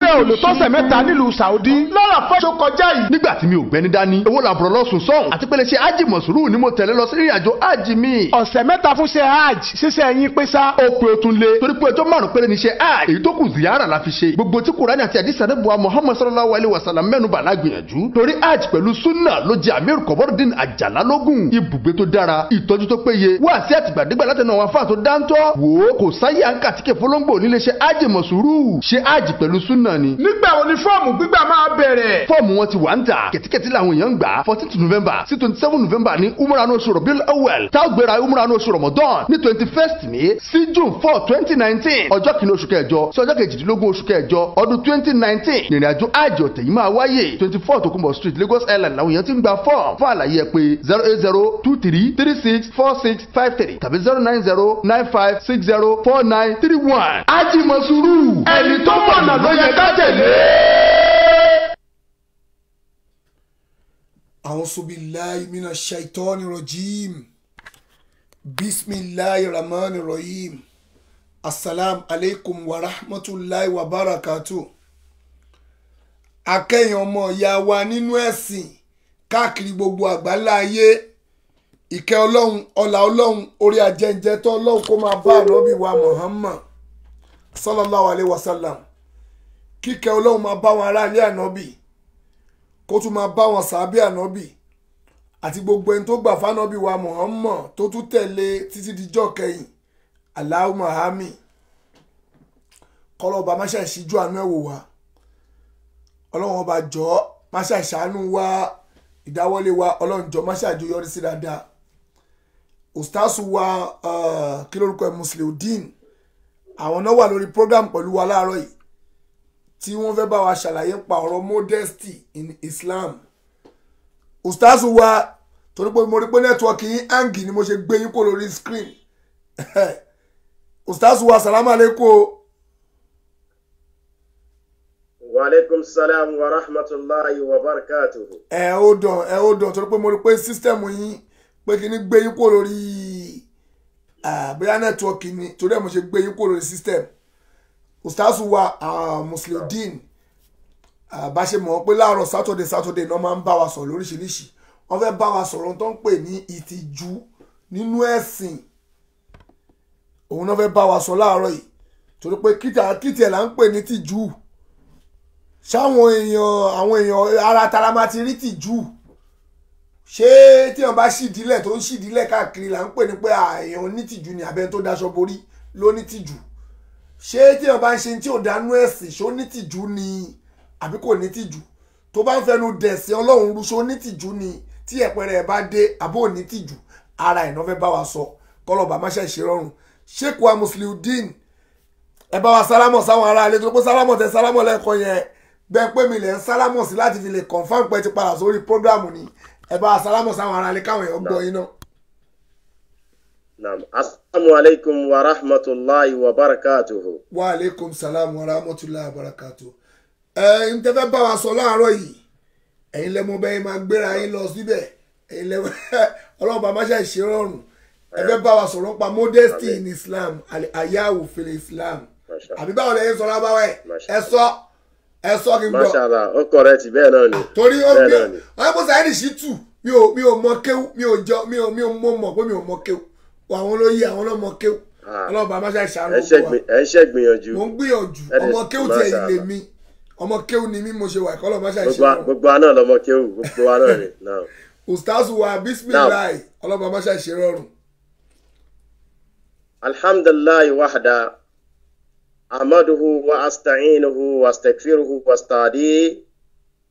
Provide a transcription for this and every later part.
Bẹ́ẹ̀ ò lò tọ́sẹ̀ mẹ́ta nílùú Saudi lọ́rọ̀ fọ́ṣọ kọjá yìí. Nígbà tí mi ò gbẹ́ni dání, owó làbúrò lọ́sùn sọ̀hún. Àti pé lè ṣe ájì mọ̀sùrù ni mo tẹ̀lé lọ sí ìrìnàjò ájì mi. Ọ̀sẹ̀ mẹ́ta fún ṣe hajj ṣíṣe ẹ̀yìn pé sá. Ó pe o tún lé torí pé ọjọ́ márùn-ún péré ni ṣe hajj. Èyí tó kù ziyara la fi ṣe. Gbogbo tí Kùránì àti àdìsá níbuwa Muhammad sallallahu alayhi wa sallam mẹ́nu bà lágbìyànjú. Torí hajj pẹ̀lú sunna ló jẹ́ Amir Kọ̀bọ́rọ̀dín Àjàlá lógún. Ibùgbé tó dára, ìtọ́jú tó péye, wá sí àtìgbàdégbà látẹnu àwọn afáà tó dáńtọ́. Wò ó kò sáyé à ń kàtíkè fọlọ́ngbò nílé ṣe hajj mọ̀sùrù. Ṣe hajj pẹ̀lú sunna ni. Nígbà wo ni fọ́ọ̀mù gbígbà máa bẹ̀rẹ̀? Fọ́ọ̀mù wọn ti wà ń tà. Kẹ̀tíkẹ̀tí làwọn èèyàn ń gbà. 14 November sí 27 November ní umrah ní oṣù Rabiul Awwal. Tá ó gbéra umrah ní oṣù Ramadan ní 21st May sí June 4, 2019. Ọjọ́ kìíní oṣù kẹjọ sí ọjọ́ kejìdínlógún oṣù kẹjọ ọdún 2019. Ìrìn àjò hajj ọ̀tẹ̀ yìí máa wáyé. 24 Tokunbo Street, Lagos Island làwọn èèyàn ti ń gba fọ́ọ̀mù. Fún àlàyé, ẹ pè 08023364653 tàbí 09095604931. Hajj Mọ̀sùrù, ẹni tó mọ̀nà ló yẹ ká tẹ̀lé. أعوذ بالله من الشيطان الرجيم. بسم الله الرحمن الرحيم. السلام عليكم ورحمة الله وبركاته. Akẹ́yìn ọmọ ìyá wa nínú ẹ̀sìn káàkiri gbogbo àgbáńlá ayé, ìkẹ́ Ọlọ́run, ọlà Ọlọ́run, orí ajẹ́njẹ́ tó Ọlọ́run kó máa bá ànábì wa Muhammad sallallahu alayhi wa sallam. Kíkẹ́ Ọlọ́run máa bá wọn aráalé ànábì, kó tún máa bá wọn sàábì ànábì àti gbogbo ẹni tó gbà fánábì wa Muhammad tó tún tẹ̀lé títí dijọ́ kẹyìn. Allahumma àmín. Kọ́lọ́ba má ṣe ìṣíjú àánú ẹ̀ wò wá. Ọlọ́run ọba, jọ̀ọ́, má ṣe àṣàánú wa. Ìdáwọ́lé wa, Ọlọ́run, jọ̀ọ́, má ṣe àjọyọrí sí dáadáa. Ustaasu wa, kí lórúkọ ẹ̀, Musliudeen, àwọn náà wà lórí program pẹ̀lú wa láàárọ̀ yìí tí wọ́n fẹ́ bá wa ṣàlàyé pa ọ̀rọ̀ modesty in Islam. Ustaasu wa, torí pé mo rí pé network yín hang ni mo ṣe gbé yín kó lórí screen. Ustaasu wa, salamu aleykum. Wa alaikum salam wa rahmatulahi wa barakatuhu. Ẹ ó dàn, ẹ ó dàn, torí pé mo rí pé system yín pé kí ni gbé yín kó lórí, bóyá network ni, torí ẹ̀ mo ṣe gbé yín kó lórí system. Ustaasu wa Musliudeen, bá ṣe mọ̀ pé láàárọ̀ Saturday Saturday náà máa ń bá wa sọ̀rọ̀ lóríṣiríṣi, wọ́n fẹ́ bá wa sọ̀rọ̀ tó ń pè ní ìtìjú nínú ẹ̀sìn. Òun náà fẹ́ bá wa sọ láàárọ̀ yìí, torí pé kìtì ẹ̀ là ń pè ní tìjú. Ṣáwọn èèyàn, àwọn èèyàn ara tara máa ti rí tìjú? Ṣé tí wọn bá ṣìdílẹ̀ tó ń ṣìdílẹ̀ káàkiri là ń pè ní pé èèyàn ní tìjú ni, àbẹ́ tó daṣọ borí ló ní tìjú? Ṣé tí wọn bá ń ṣe tí ò dánú ẹ̀sìn, ṣó ní tìjú ni àbí kò ní tìjú? Tó bá ń fẹnu dẹ̀sìn Ọlọ́run rú, ṣó ní tìjú ni tí ẹ̀pẹ̀rẹ̀ ẹ̀ bá dé, àbó ní tìjú? Ara ẹ̀ náà fẹ́ bá wa sọ. Kọlọ̀bà má ṣe ṣe rọrùn. Sheikh wa Musliudeen, ẹ bá wa sálámọ̀ sáwọn ará ilé, tó pé sálámọ̀ tẹ sálámọ̀ lẹ́ẹ̀kan yẹn bẹ́ẹ̀ pé mi lẹ̀ ń sálámọ̀ sí láti fi lè confirm pé ti padà sórí program ni. Ẹ bá wa sálámọ̀ sáwọn ará ilé káwọn èèyàn gbọ́ yín náà. Naam, assalamu alaikum wa rahmatulahi wa barakatuhu. Wa aleykum salam wa rahmatulahi wa barakatuhu. Ẹ ń tẹ́fẹ́ bá wa sọ láàárọ̀ yìí, ẹ̀yin lẹ́mọ bẹ́ẹ̀ máa gbéra yín lọ síbẹ̀. Ẹ̀yin lẹ́mọ, Ọlọ́run bá má ṣe ṣe rọrùn. Ẹ fẹ́ bá wa sọ̀rọ̀ nípa modesty in Islam, àyàwó fil Islam, àbí báwo lẹ́yìn sọ lábáwá ẹ̀? Ẹ sọ, ẹ sọ kí n gbọ́. Mashallah, ó correct, bẹ́ẹ̀ náà ni. Torí ó Bẹ́ẹ̀ bí náà ni. Wọ́n kó sáyẹ́nì sí tù. Mi ò mọ kéwú, mi ò jọ, mi ò mọ mọ̀ pé mi ò mọ kéwú. Àwọn ló yí, àwọn ló mọ kéwú. Ọlọ́run bá má ṣe àṣàánú Ẹ ṣe gbogbo wa. ẹ ṣe gbìyànjú. Mo ń gbìyànjú. Ọmọ kéwú tiẹ̀ yìí lè mi, ọmọ kéwú ni mí mo ṣe wà ìkọlọ̀ má ṣe Gbogbo àṣàánú. Gbogbo wa náà lọmọ kéwù, gbogbo wa náà ni. Naam. Ustaz wa, bisimilayi, Ọlọ́run bá má ṣe àṣẹ rọrùn. Alhamdulillahi wahda ahmaduhu wa asta'inuhu wa astaghfiruhu wa astahdihi,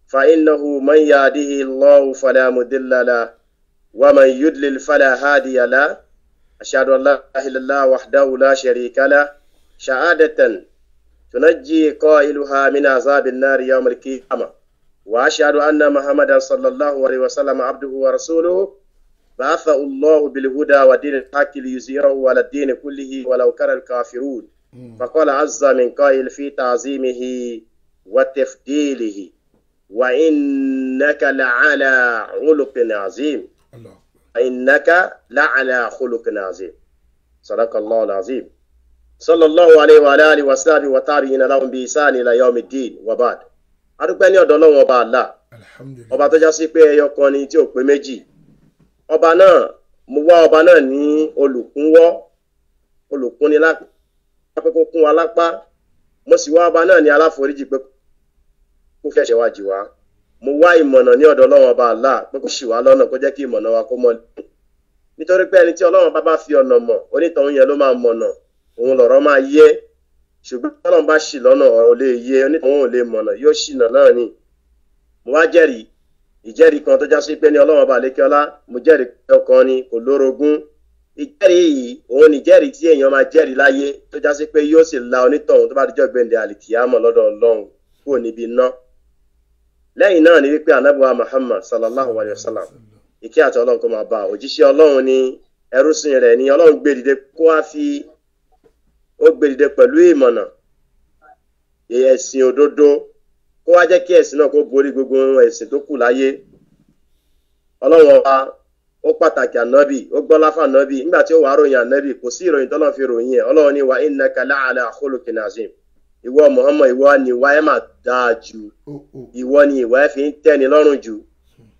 fa innahu man yahdihi Allahu fala mudilla lahu wa man yudlil fala hadiya lahu. Ashhadu an la ilaha illallah wahdahu la sharika lahu, shahadatan tunajji qailuha min azabin nar yawm al-qiyamah, wa ashhadu anna Muhammadan sallallahu alaihi wa sallam abduhu wa rasuluhu, بعثه الله بالهدى ودين الحق ليظهره على الدين كله ولو كره الكافرون. فقال عز من قائل في تعظيمه وتفضيله: وإنك لعلى خلق عظيم. Allah. إنك لعلى خلق عظيم. صدق الله العظيم. Sallallahu alayhi wa alihi wa sahbihi wa tabi'ina lahum bi ihsani ila yawmiddin wa ba'd. A dúpẹ́ ní ọ̀dọ̀ Ọlọ́run ọba Allah, ọba tó já sí pé ẹyọ kan ni tí ò pé méjì. Ọba náà, mo wá ọba náà ní olùkúnwọ́, olùkúnni lápá pé kó kún wa lápá. Mo sì wá ọba náà ní aláforíjì pé kó fẹ̀ṣẹ̀ wá jì wá. Mo wá ìmọ̀nà ní ọ̀dọ̀ Ọlọ́run ọba Allah pé kó ṣì wá lọ́nà, kó jẹ́ kí ìmọ̀nà wa kó mọ́. Nítorí pé ẹni tí Ọlọ́run bá bá fi ọ̀nà mọ̀, onítọ̀hún yẹn ló máa mọ̀nà, òun lọ̀rọ̀ máa yé. Ṣùgbọ́n Ọlọ́run bá ṣì lọ́nà, ọ̀rọ̀ lè yé, onítọ̀hún ò lè mọ̀nà, yóò ṣìnà náà ni. Mo wá jẹ́rìí ìjẹ́rìí kan tó já sí pé ní Ọlọ́run ọba àlékẹ́ọ́lá, mo jẹ́rìí pé ọkàn ni kò lórogún. Ìjẹ́rìí yìí òun ni ìjẹ́rìí tí èèyàn máa jẹ́rìí láyé tó já sí pé yóò sì la onítọ̀hún tó bá dijọ́ gbẹ̀ǹdẹ̀ àlìkìyámọ̀ lọ́dọ̀ Ọlọ́run kúrò níbi iná. Lẹ́yìn náà ni wípé Ànábì wa Muhammad sallallahu alayhi wa sallam, ìkẹ́ àti Ọlọ́run kó máa bá, òjíṣẹ́ Ọlọ́run ni, ẹrúsìn rẹ̀ ni. Ọlọ́run gbé dìde kó wá fi ó gbé dìde pẹ̀lú ìmọ̀nà ẹ̀sìn òdodo, kó wá jẹ́ kí ẹ̀sìn náà kó borí gbogbo ẹ̀sìn tó kù láyé. Ọlọ́run ọba ó pàtàkì ànábì, ó gbọ́lá fún ànábì. Nígbà tí ó wàá ròyìn ànábì, kò sí ìròyìn tọ́lọ́run fi ròyìn ẹ̀. Ọlọ́run ní wa innaka la'ala khuluqin azim. Ìwọ Muhammad, ìwọ ni ìwà ẹ̀ máa dáa jù, ìwọ ni ìwà ẹ̀ fi ń tẹ́ni lọ́rùn jù.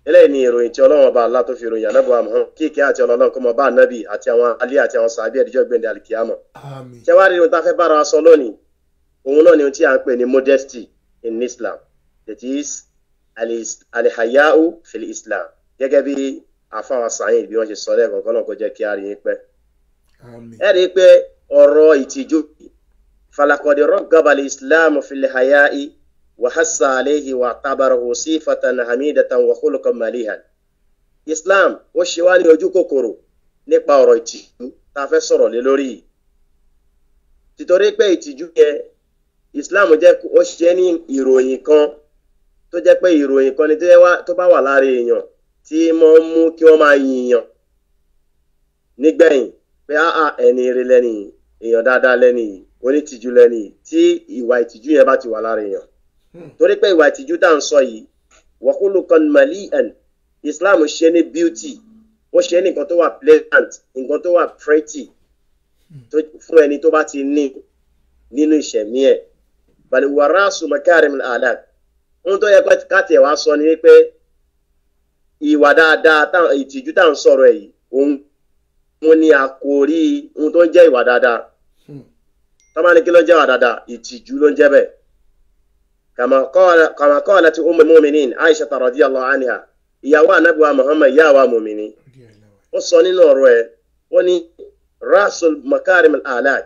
Eléyìí ni ìròyìn tí Ọlọ́run ọba Allah tó fi ròyìn ànábì wa Muhammad. Kí ìkẹ́ àti Ọlọ́run kó máa bá ànábì àti àwọn alẹ́ àti àwọn sàábì ẹ̀díjọ́ gbẹ̀ndẹ̀ àlìkìyàmọ̀. Ṣé wàá rí ohun tá a fẹ́ bára wa sọ lónìí? Òun náà ni ohun tí à ń pè ní modesty in Islam, that is alihayau fil Islam, gẹ́gẹ́ bí àfáwà sàyìn bí wọ́n ṣe sọ lẹ́ẹ̀kan, kọ́ náà kó jẹ́ kí a rí yín pẹ́. Ẹ rí i pé ọ̀rọ̀ ìtìjú, falakọ̀dé rọ́gàbà islam fil hayai wa hassa alayhi wa tabarahu sifatan hamidatan wa khuluqan malihan. Islam ó ṣe wá ní ojú kòkòrò nípa ọ̀rọ̀ ìtìjú tá a fẹ́ sọ̀rọ̀ lé lórí yìí. Tìtorí pé ìtìjú yẹn, Islam jẹ́ ó ṣe ní ìròyìn kan tó jẹ́ pé ìròyìn kan ni tó bá wà lára èèyàn tí mo ń mú kí wọ́n máa yìnyàn nígbẹ̀yìn pé áà ẹni ire lẹ́ni yìí, èèyàn dáadáa lẹ́ni yìí, onítìjú lẹ́ni yìí, tí ìwà ìtìjú yẹn bá ti wà lára èèyàn. Torí pé ìwà ìtìjú tá à ń sọ yìí, wa khuluqan mali'an, Islam ṣe ní beauty, ó ṣe ní nǹkan tó wà pleasant, nǹkan tó wà pretty fún ẹni tó bá ti ní nínú ìṣẹ̀mí ẹ̀. Bal huwa ra'su makarim al-akhlaq. Ohun tó yẹ ká tiẹ̀ wá sọ ni pé ìwà dáadáa, ìtìjú tá à ń sọ̀rọ̀ ẹ̀ yìí, òun ni àkòrí ohun tó ń jẹ́ ìwà dáadáa. Tọ́ba ní kí ló ń jẹ́ ìwà dáadáa, ìtìjú ló ń jẹ́ bẹ́ẹ̀. Kama qalat ummul mu'minin Aisha radiyallahu anha, ìyàwó Ànábì wa Muhammad, ìyá wa mùmìnì, ó sọ nínú ọ̀rọ̀ ẹ̀, ó ní rasul makarim al-akhlaq,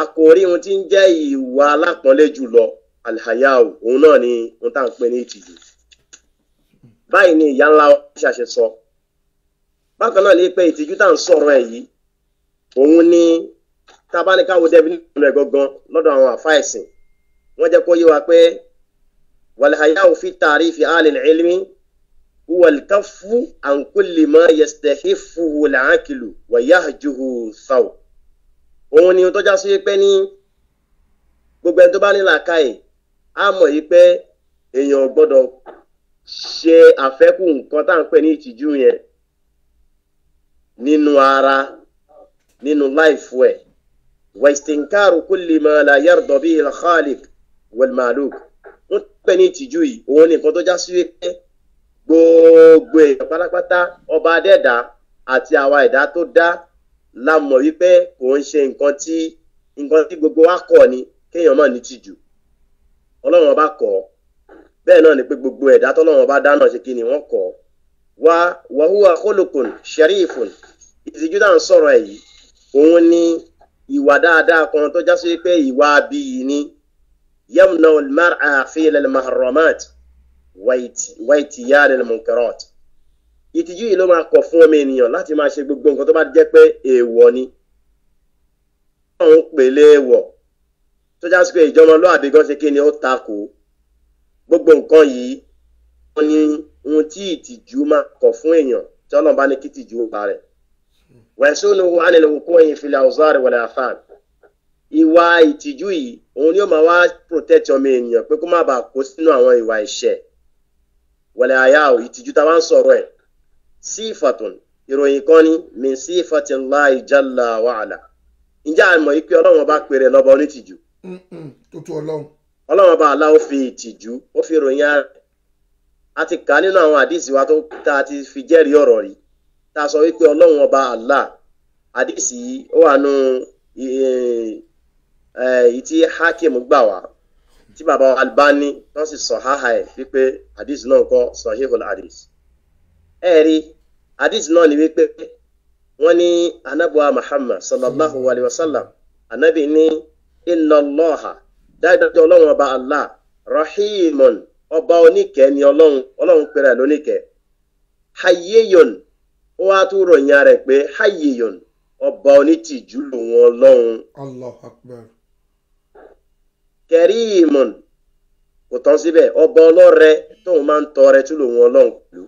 àkòrí ohun tí ń jẹ́ ìwà alápọ̀nlé jùlọ, alhayau, òun náà ni ohun tá à ń pè ní ìtìjú. Báyìí ni ìyá ńlá Aisha ṣe sọ. Bákan náà ni pé ìtìjú tá à ń sọ̀rọ̀ ẹ̀ yìí, òun ni tá a bá ní káwọ́ dẹ́bi nínú ẹ̀ gangan lọ́dọ̀ àwọn àfáà ẹ̀sìn, wọ́n jẹ́ kó yé wa pé wal-haya'u fi ta'rifi ahli al-ilmi huwa al-kaffu an kulli ma yastahiffuhu al-'aqlu wa yahjuhu thaw. Òun ni tó já sí pé ní gbogbo ẹni tó bá ní làákàyè á mọ̀ yìí pé èèyàn gbọ́dọ̀ ṣe àfẹ́kù nǹkan tá à ń pè ní ìtìjú yẹn nínú ara, nínú láìfù ẹ̀. Wa istinkaru kulli ma la yarda bihi al-khaliq wal-maluk. Wọ́n pè ní ìtìjú yìí, òun ni nǹkan tó já sí pé gbogbo èèyàn pátápátá, ọba adẹ́dá àti àwa ẹ̀dá tó dá la mọ̀ wípé kò ń ṣe nǹkan tí gbogbo wa kọ̀ ni kéèyàn má ní tìjú. Ọlọ́run ọba kọ̀ ọ́. Bẹ́ẹ̀ náà ni pé gbogbo ẹ̀dá tọ́lọ́run ọba dá náà ṣe kí ni wọ́n kọ̀ ọ́. Wa huwa khuluqun sharifun. Ìtìjú tá à ń sọ̀rọ̀ ẹ̀ yìí, òun ni ìwà dáadáa kan tó já sí pé ìwà abiyì ni. Yamna'u al-mar'a fi'l al-muharramat wa ityan al-munkarat. Ìtìjú yìí ló máa kọ̀ fún ọmọ ènìyàn láti máa ṣe gbogbo nǹkan tó bá jẹ́ pé èèwọ̀ ni. Ọlọ́run pè léèwọ̀ tó já sí pé ìjọmọlúàbí gan ṣe kí ni ó takò. Gbogbo nǹkan yìí wọ́n ní ohun tí ìtìjú máa kọ̀ fún èèyàn tí Ọlọ́run bá ní kí ìtìjú ó bá rẹ̀. Wẹ̀sùnù anil wuqu'i fil awzar wal afam. Ìwà ìtìjú yìí òun ni ó máa wá protect ọmọ ènìyàn pé kó má bàa kó sínú àwọn ìwà ẹ̀ṣẹ̀. Wal haya'u, ìtìjú tá a bá ń sọ̀rọ̀ ẹ̀, sífàtún, ìròyìn kan ní min sífàtillahi jalla wa ala. Ǹjẹ́ a mọ̀ yìí pé Ọlọ́run ọba pèrè lọ́ba onítìjú? Tó Ọlọ́run. Ọlọ́run ọba Allah ó fi ìtìjú ó fi ròyìn ara. A ti kà á nínú àwọn àdìsí wa tó tá a ti fi jẹ́rìí ọ̀rọ̀ rí, tá a sọ wípé Ọlọ́run ọba Allah, àdìsí yìí ó wà nù èyí tí Hakim gbà wá, tí bàbá Albani tó sì sọ háhà ẹ̀ wípé àdìsí náà kọ́ sahihul àdìsí. Ẹ rí àdìsí náà ni wípé wọ́n ní anabuwa Muhammad sallallahu alayhi wa sallam, anabi ní inna Allaha, dájúdájú Ọlọ́run ọba Allah rahimun, ọba oníkẹ́ ni Ọlọ́run, Ọlọ́run pèrè lóníkẹ́, hayyun, ó wá tún ròyìn rẹ̀ pé hayyun, ọba onítìjú lòun Ọlọ́run. Allahu Akbar. Kẹríìmùn, kò tán síbẹ̀, ọba ọlọ́rẹ tóun máa ń tọrẹ tún lòun Ọlọ́run pẹ̀lú.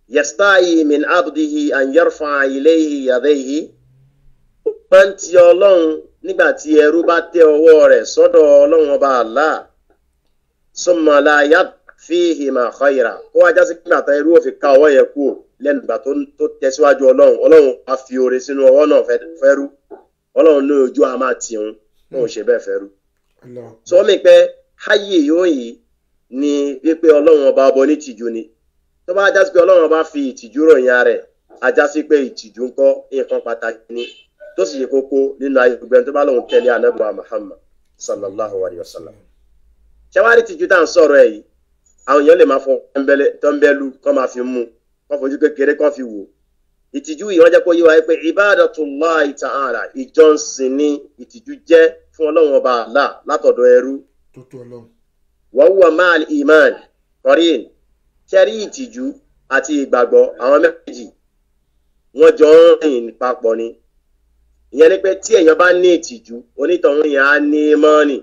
Yastahi min abdihi an yarfa ilayhi yadayhi, ó máa ń ti Ọlọ́run nígbà tí ẹrú bá tẹ ọwọ́ rẹ̀ sọ́dọ̀ Ọlọ́run ọba Allah, summa la yadfihima khayra, kó wá jásí pé àtà ẹrú ò fi ká ọwọ́ yẹn kú lẹ́nu ìgbà tó tẹ̀síwájú Ọlọ́run, Ọlọ́run á fi oore sínú ọwọ́ náà fẹ́rú, Ọlọ́run ní ojú a máa tì ń wọn ò ṣe bẹ́ẹ̀ fẹ́rú. Sọ mi pé háyè yóò yìí ni wípé Ọlọ́run ọba ọbọ ní ìtìjú ni. Tó bá jásí pé Ọlọ́run ọba fi ìtìjú ròyìn rẹ̀, a jásí pé ìtìjú ńkọ́ nǹkan pàtàkì ni tó sì ṣe kókó nínú ayé gbogbo ẹni tó bá lóun tẹ̀lé Ànábì Muhammad sallallahu alayhi wa sallam. Ṣẹ́wárí ìtìjú tá à ń sọ̀rọ̀ ẹ̀ yìí, àwọn èèyàn lè máa fọ tọ́ńbẹ́lú kọ́ máa fi mú, kọ́ fojú kékeré kọ́ fi wò. Ìtìjú yìí wọ́n jẹ́ kó yé wa pé ibadatullahi ta'ala, ìjọsìn ni ìtìjú jẹ́ fún Ọlọ́run ọba Allah látọ̀dọ̀ ẹrú. Wa huwa ma'al iman qarin, ṣẹ́rí ìtìjú àti ìgbàgbọ́ àwọn méjì wọ́n jọ ń rìn papọ̀ ni. Ìyẹn ni pé tí èèyàn bá ní ìtìjú, onítọ̀hún yẹn á ní ìmánì.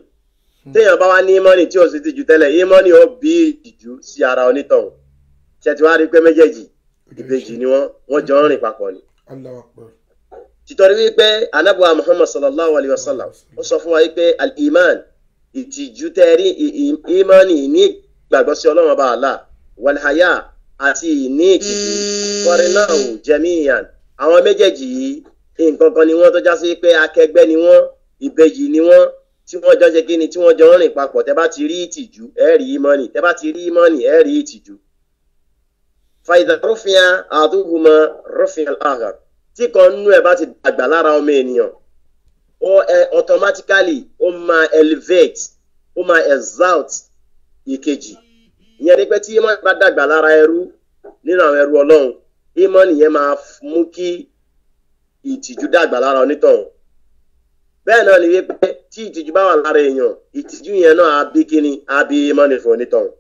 Téèyàn bá wá ní ìmánì tí ò sì tìjú tẹ́lẹ̀, ìmánì ó bí ìtìjú sí ara onítọ̀hún. Ṣé ti wá rí pé méjèèjì ìbejì ni wọ́n jọ ń rìn papọ̀ ni. Tìtorí wípé anábùwà Muhammad sallallahu alayhi wa sallam ó sọ fún wa wípé al-iman, ìtìjú tẹ́rí ìmánì ní ìgbàgbọ́ sí Ọlọ́run ọba Allah, wal-haya àti ìní ìtìjú, qarinahu jami'an, àwọn méjèèjì yìí nǹkan kan ni wọ́n tó já sí pé akẹgbẹ́ ni wọ́n, ìbejì ni wọ́n, tí wọ́n jọ ṣe kíni, tí wọ́n jọ ń rìn papọ̀. Tẹ́ bá ti rí ìtìjú ẹ rí ìmánì, tẹ́ bá ti rí ìmánì ẹ rí ìtìjú. Fàìdà rúfin àdúgbùmọ̀ rúfin àhàr, tí kan nú ẹ bá ti dàgbà lára ọmọ ènìyàn, ó automatically ó máa elevate, ó máa exalt ìkejì. Ìyẹn ni pé tí ìmánì bá dàgbà lára ẹrú nínú àwọn ẹrú Ọlọ́run, ìmánì yẹn máa mú kí ìtìjú dàgbà lára onítọ̀hún. Bẹ́ẹ̀ náà ni wípé tí ìtìjú bá wà lára èèyàn, ìtìjú yẹn náà á bí kíni, á bí ìmánì fún onítọ̀hún,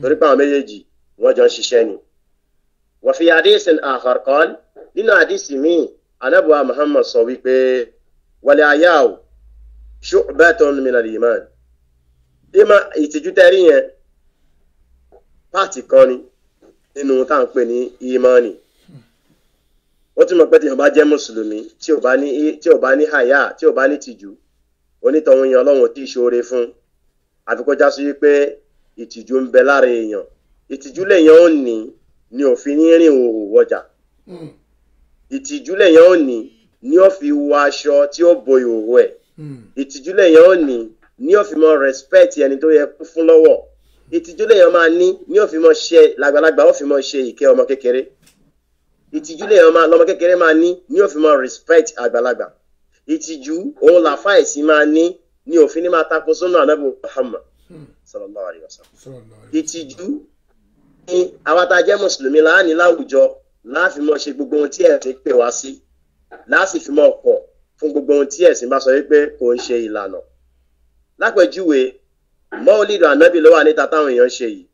torí pé àwọn méjèèjì wọ́n jọ ń ṣiṣẹ́ ni. Wa fi hadisin akhar qal, nínú àdìsí míì anábùwà Muhammad sọ wípé wal haya'u shu'batun minal iman. Ìmọ̀ ìtìjú tẹ́rí yẹn pààtì kan ni nínú tá à ń pè ní ìmánì. Ó túmọ̀ pé tí èèyàn bá jẹ́ mùsùlùmí tí ò bá ní àyà, tí ò bá ní tìjú, onítọ̀hún yẹn Ọlọ́run tí ì ṣoore fún, àfi kó já sí wípé ìtìjú ń bẹ lára èèyàn. Ìtìjú lèèyàn ò ní ni òfin ní rìn òhò wọjà. Ìtìjú lèèyàn ò ní ni ó fi wọ aṣọ tí ó bo ìhòhò ẹ̀. Ìtìjú lèèyàn ò ní ni ó fi mọ respect ẹni tó yẹ kó fún lọ́wọ́. Ìtìjú lèèyàn máa ní ni ó fi mọ ṣe làgbàlagbà, ó fi mọ ṣe ìkẹ́ ọmọ kékeré. Ìtìjú lèèyàn máa lọmọ kékeré máa ní ni ó fi mọ respect àgbàlagbà. Ìtìjú òun làfà ẹ̀sìn máa ní ni òfin ní máa tako sọ́nà Ànábì Muhammad sallallahu alayhi wa sallam. Ìtìjú ni àwa tá a jẹ́ mùsùlùmí láàní láwùjọ láàfin mọ́ ṣe gbogbo ohun tí ẹ̀sìn pè wá sí, láàsì fi mọ́ ọkọ̀ fún gbogbo ohun tí ẹ̀sìn bá sọ wípé kò ń ṣe ìlànà. Lápèjúwe, mọ́ọ̀lìdù Ànábì ló wà níta táwọn èèyàn ń ṣe yìí.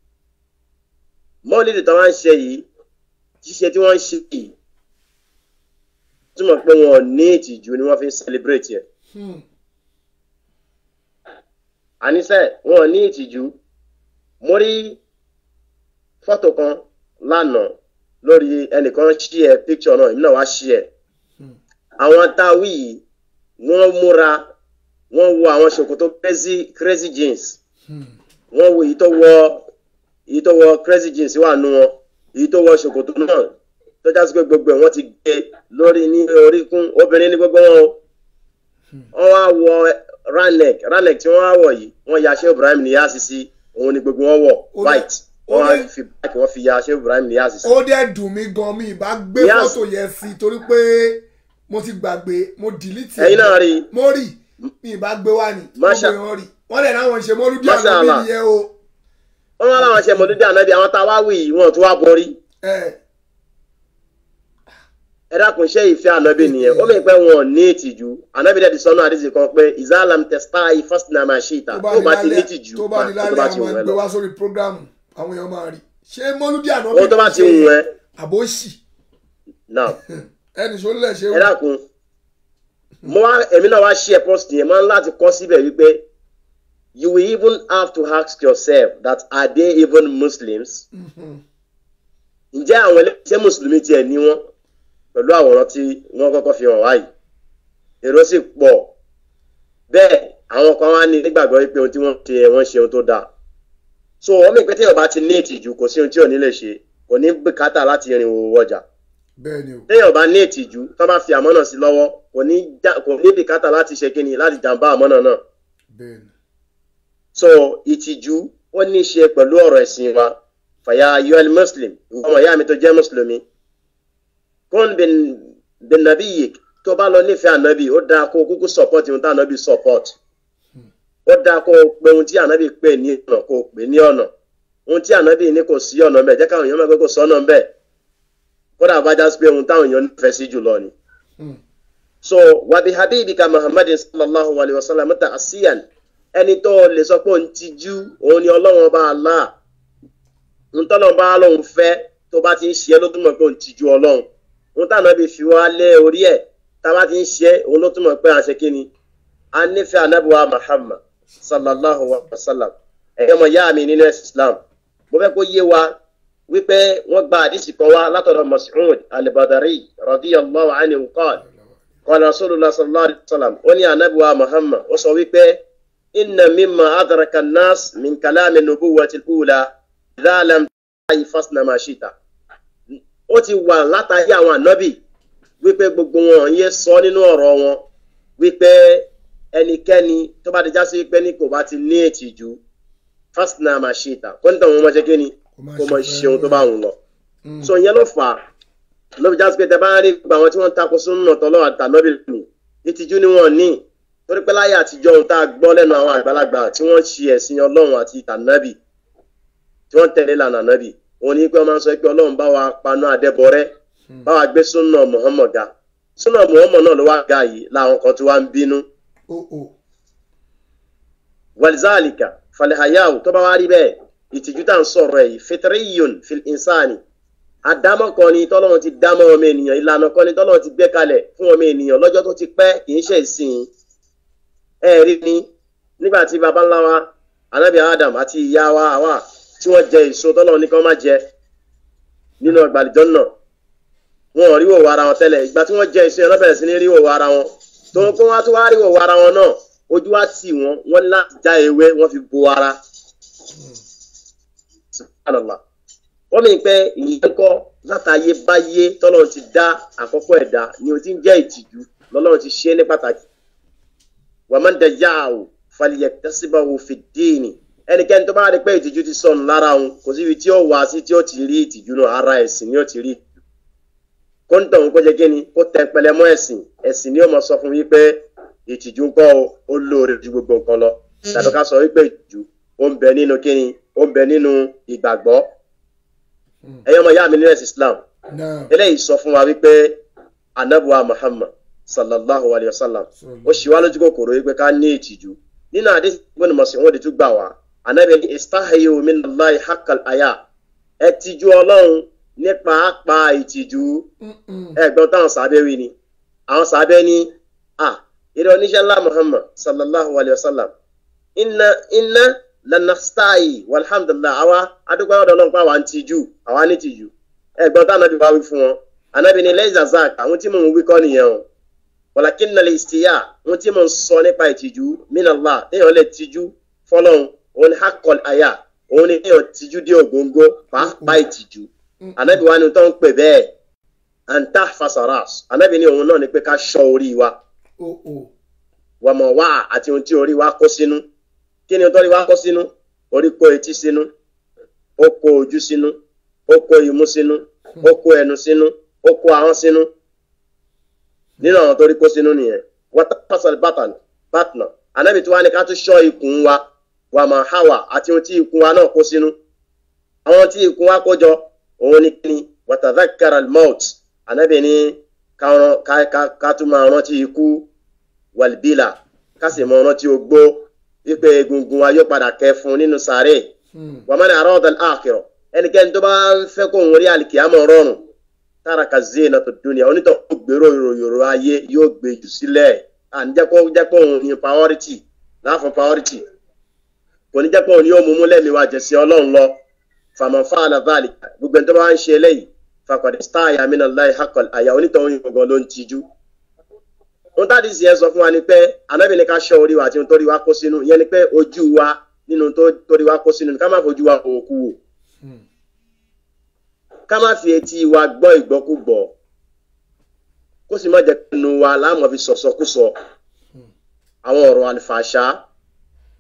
Mọ́ọ̀lìdù tó wá ń ṣe yìí, ṣíṣe tí wọ́n ń ṣe yìí túmọ̀ pé wọn ò ní ìtìjú ni wọ́n fi ń celebrate ẹ̀. Àníṣe wọn ò ní ìtìjú. Mo rí fọ́tò kan lánàá lórí ẹnìkan share picture náà, èmi náà wá share. Àwọn táwí yìí wọ́n múra, wọ́n wọ àwọn ṣòkòtò crazy jeans. Wọ́n wọ èyí tó wọ crazy jeans wà nù wọn, èyí tó wọ ṣòkòtò náà tó já sí pé gbogbo ẹ̀ wọ́n ti gé lórí ní orí kún, obìnrin ní gbogbo wọn o. Wọ́n wá wọ ranek tí wọ́n wá wọ̀ yìí, wọ́n ya Sheikh Ibrahim Niyas sí, òun ni gbogbo wọn wọ̀ white, wọ́n wá fi black, wọ́n fi ya Sheikh Ibrahim Niyas sí. Ó dẹ̀ dùn mí gan, mi ìbá gbé fọ́tò yẹn sí torí pé mo ti gbàgbé, mo delete ẹ̀. Ẹ̀yin náà rí. Mo rí, mi ìbá gbé wá ní gbogbo wọn rí, wọ́n lẹ̀ láwọn ṣe mọ́lúdí ànábì nìyẹn o. Wọ́n wá láwọn ṣe mọ́lúdí ànábì, àwọn tá a wá wí yìí wọn tó wá borí. Ẹ dákun, ṣé ìfẹ́ ànábì nìyẹn? Ó mìíràn pé wọn ò ní ìtìjú. Ànábì dẹ̀ ti sọnù àdìsí kan pé ìzálàm tẹ̀sítáì fásitì máa ṣe ìta tó bá ti ní ìtìjú tó bá di lálẹ́ àwọn ẹgbẹ́ wá sórí prógrámù, àwọn èèyàn máa rí ṣé mọ́lúdí ànábì tó bá ti wù ẹ́ àbóṣì. Ẹnì sọ lẹ̀ ṣe. Ẹ dákun, mo wá, èmi náà wá share post yẹn, máa ń láti kọ́ síbẹ̀ wípé you will even have to ask yourself that are they even Muslims? Ǹjẹ́ àwọn ẹlẹ́sẹ̀ mùsùlùmí tiẹ̀ ní wọ́n pẹ̀lú àwòrán tí wọ́n kọ́kọ́ fi hàn wáyìí? Èrò sì pọ̀ bẹ́ẹ̀, àwọn kan wá ní nígbàgbọ́ wípé ohun tí wọ́n ṣe, wọ́n ṣe ohun tó dáa. So wọ́n mì pé tí ọba ti ní ìtìjú, kò sí ohun tí ò ní lè ṣe, kò ní bùkátà láti rìn òwò ọjà. Téèyàn bá ní ìtìjú, tó bá fi àmọ́nà sí lọ́wọ́, kò ní bùkátà láti ṣe kíni, láti jàǹbá àmọ́nà náà. So ìtìjú ó ní í ṣe pẹ̀lú ọ̀rọ̀ ẹ̀sìn wa. Fàyà yuel muslim, ọmọ ìyá mi tó jẹ́ mùsùlùmí, kún bin nabiyik, tó bá lọ nífẹ̀ẹ́ ànábì, ó dáa kó kúkú support ohun tí ànábì support. Ó dáa kó pe ohun tí ànábì pè ní ọ̀nà, kó pè ní ọ̀nà. Ohun tí ànábì ní kò sí ọ̀nà ńbẹ̀, jẹ́ káwọn èèyàn mọ̀ pé kò sọ́nà ńbẹ̀, kódà bá já sí pé ohun táwọn èèyàn nífẹ̀ẹ́ sí jùlọ ni. So wàbí habibika muhammadin sallallahu alayhi wa sallam ta asiyan, ẹni tó lè sọ pé òun ti jú, òun ni ọlọ́run ọba Allah, ntọ́lọ́run bá lóun fẹ́, tó bá ti ń ṣe é ló túmọ̀ pé òun ti ju ọlọ́run. Ohun táwọn ànábì fi wá lé orí ẹ̀, tá a bá ti ń ṣe é, òun ló túmọ̀ pé à ń ṣe kí ni, a nífẹ̀ẹ́ ànábì wa Muhammad sallallahu alayhi wa sallam. Ẹ̀yọ́ ọmọ ìyá mi nínú ẹ̀sìn Islam, mo fẹ́ kó yé wa wípé wọ́n gba àdìsí kan wá látọ̀dọ̀ Mas'ud al-Badri radiyallahu anhu qala qala rasulullah sallallahu alayhi wa sallam, ó ní ànábì wa Muhammad ó sọ wípé inna mimma adraka an-nas min kalami nubuwwati al-ula idha lam ta'i fasna ma shita. Ó ti wà látàrí àwọn ànábì wípé gbogbo wọn yé sọ nínú ọ̀rọ̀ wọn wípé ẹnikẹ́ni tó bá ti já sí wípé ní kò bá ti ní ìtìjú fasna ma shita, kó nítorí wọn mọ̀ ṣe kí ni, kó mọ̀ ṣe ohun tó bá wù lọ. So ìyẹn ló fà á ló fi já sí pé tẹ bá ń rí gbogbo àwọn tí wọ́n ń takò súnà tọ́lọ́ àtànábì nì, ìtìjú ni wọ́n ní. Torí pé láyé àtijọ́, ohun tá a gbọ́ lẹ́nu àwọn àgbàlagbà tí wọ́n ṣe ẹ̀sìn Ọlọ́run àti ìtànábì, tí wọ́n tẹ̀lé ìlànà ànábì, òun ni pé wọ́n máa ń sọ pé Ọlọ́run bá wa paná àdẹ́bọrẹ́, bá wa gbé súnà Muhammad ga. Súnà Muhammad náà ló wá ga yìí láwọn kan tí wọ́n ń bínú. Walizalika falihayahu, tó bá wá rí bẹ́ẹ̀, ìtìjú tá à ń sọ̀rọ̀ yìí fitriyun fil insani, àdámọ́ kan ni tọ́lọ́run ti dámọ́ ọmọ ènìyàn, ìlànà kan ni tọ́lọ́run ti gbé kalẹ̀ fún ọmọ ènìyàn lọ́jọ́ tó ti pẹ́, kì í ṣe ìsìn. Ẹ rí ni nígbà tí baba ńlá wa anabi Adam àti ìyá wa Hawa tí wọ́n jẹ èso tọ́lọ́run ní kí wọ́n má jẹ nínú ọgbà àlùjánnà, wọn ò rí òwò ara wọn tẹ́lẹ̀. Ìgbà tí wọ́n jẹ èso yẹn, wọ́n bẹ̀rẹ̀ sí ní rí òwò ara wọn. Tó ń kó wá tó wá rí òwò ara wọn náà, ojú wa tì wọ́n, wọ́n láti já ewé, wọ́n fi bo ara. Subhanallah. Wọ́n mi pẹ́ ìyẹn kọ́ látàyé báyé tọ́lọ́run ti dá àkọ́kọ́ ẹ̀dá ni o ti ń jẹ́ ìtìjú, lọ́lọ́run ti ṣe é ní pàtàkì. Wàmán dajja'ahu falyaktasibhu fid-dini, ẹnikẹ́ni tó bá rí pé ìtìjú ti sọnù lára òun, kò síbi tí ó wà sí tí ó ti rí ìtìjú náà, ara ẹ̀sìn ni ó ti rí. Kóńtà òun kó jẹ́ kí ni, kó tẹ pẹlẹ mọ́ ẹ̀sìn, ẹ̀sìn ni ó máa sọ fún wípé ìtìjú ń kọ́ ó lóore ju gbogbo nǹkan lọ. Tàbí ká sọ wípé ìtìjú ó ń bẹ nínú kí ni, ó ń bẹ nínú ìgbàgbọ́. Ẹ̀yin ọmọ ìyá mi nínú ẹ̀sìn Islam, eléyìí sọ fún wa wípé anabuwa Muhammad sallallahu alayhi wa sallam ó ṣì wá lójú kòkòrò wípé ká ní ìtìjú. Nínú àdéhùn Ibn Mas'ud tún gbà wá, anabi ní istahiyu minallahi haqqal haya, ẹ tìjú Ọlọ́run nípa apá ìtìjú. Ẹ̀gbọ́n táwọn sábẹ́ wí ni, àwọn sábẹ́ ní à ìrẹ oníṣẹ́ ńlá Muhammad sallallahu alayhi wa sallam, inna lanastayi walhamdulillah, àwa adúgbò ọ̀dọ̀ Ọlọ́run pa àwa ń tìjú, àwa ní tìjú. Ẹ̀gbọ́n táwọn anabi wá wí fún wọn, anabi ní laysa zaka, àwọn tí mò ń wí kọ́ nìyẹn o, walakinna al-istiya, ohun tí mò ń sọ nípa ìtìjú minallah, téèyàn lè tìjú fọlọ́run, òun ni haqqal haya, òun ni téèyàn tìjú dé ògóńgó pàápàá ìtìjú. Anabi wa ni tó ń pè bẹ́ẹ̀, An tahfasa ras, Ànábì ní òun náà ni pé ká ṣọ́ orí wa. Wa ma wa'a, àti ohun tí orí wa kó sínú. Kí ni ohun tó orí wa kó sínú? Orí kó etí sínú, ó kó ojú sínú, ó kó imú sínú, ó kó ẹnu sínú, ó kó ahọ́n sínú. Nínú àwọn tó rí kó sínú nìyẹn. Wa tahfasal batna, Ànábì tí wàá ní ká tún ṣọ́ ikùn wa. Wa ma hawa, àti ohun tí ikùn wa náà kó sínú. Àwọn tí ikùn wa kó jọ òun ni kíni? Wa tadhakkara al-maut, Ànábì ní ká tún máa rántí ikú, wàlbílà, ká sì máa rántí ogbó, wípé egungun wa yóò padà kẹ́ fún nínú sàárè. Wa man arada al-akhirah, ẹnikẹ́ni tó bá ń fẹ́ kó òun rí àlìkìyámọ̀ rọrùn, taraka zinata dunya, onítọ̀ gbèrò yòrò ayé yóò gbé jù sílẹ̀. À ń jẹ́ kó jẹ́ pé òun ní priority, láàfin priority, kò ní jẹ́ pé òun yóò mú lẹ́mìí wa jẹ̀sí Ọlọ́run lọ. Faman fa'ala dhalika, gbogbo ẹni tó bá ń ṣe eléyìí, faqad istahya minallahi haqqal haya, onítọ̀ òun gangan ló ń tijú. Ohun táàdì sì yẹn sọ fún wa ni pé Ànábì ní ká ṣọ́ orí wa àti ohun tó rí wa kó sínú. Ìyẹn ni pé ojú wa nínú tó rí wa kó sínú, ká má fojú wa òkú wò, ká má fi etí wa gbọ́ ìgbọ́kúgbọ́, kó sì má jẹ́ kínú wa láàmú fi sọ̀sọkúsọ, àwọn ọ̀rọ̀ àlùfàṣà,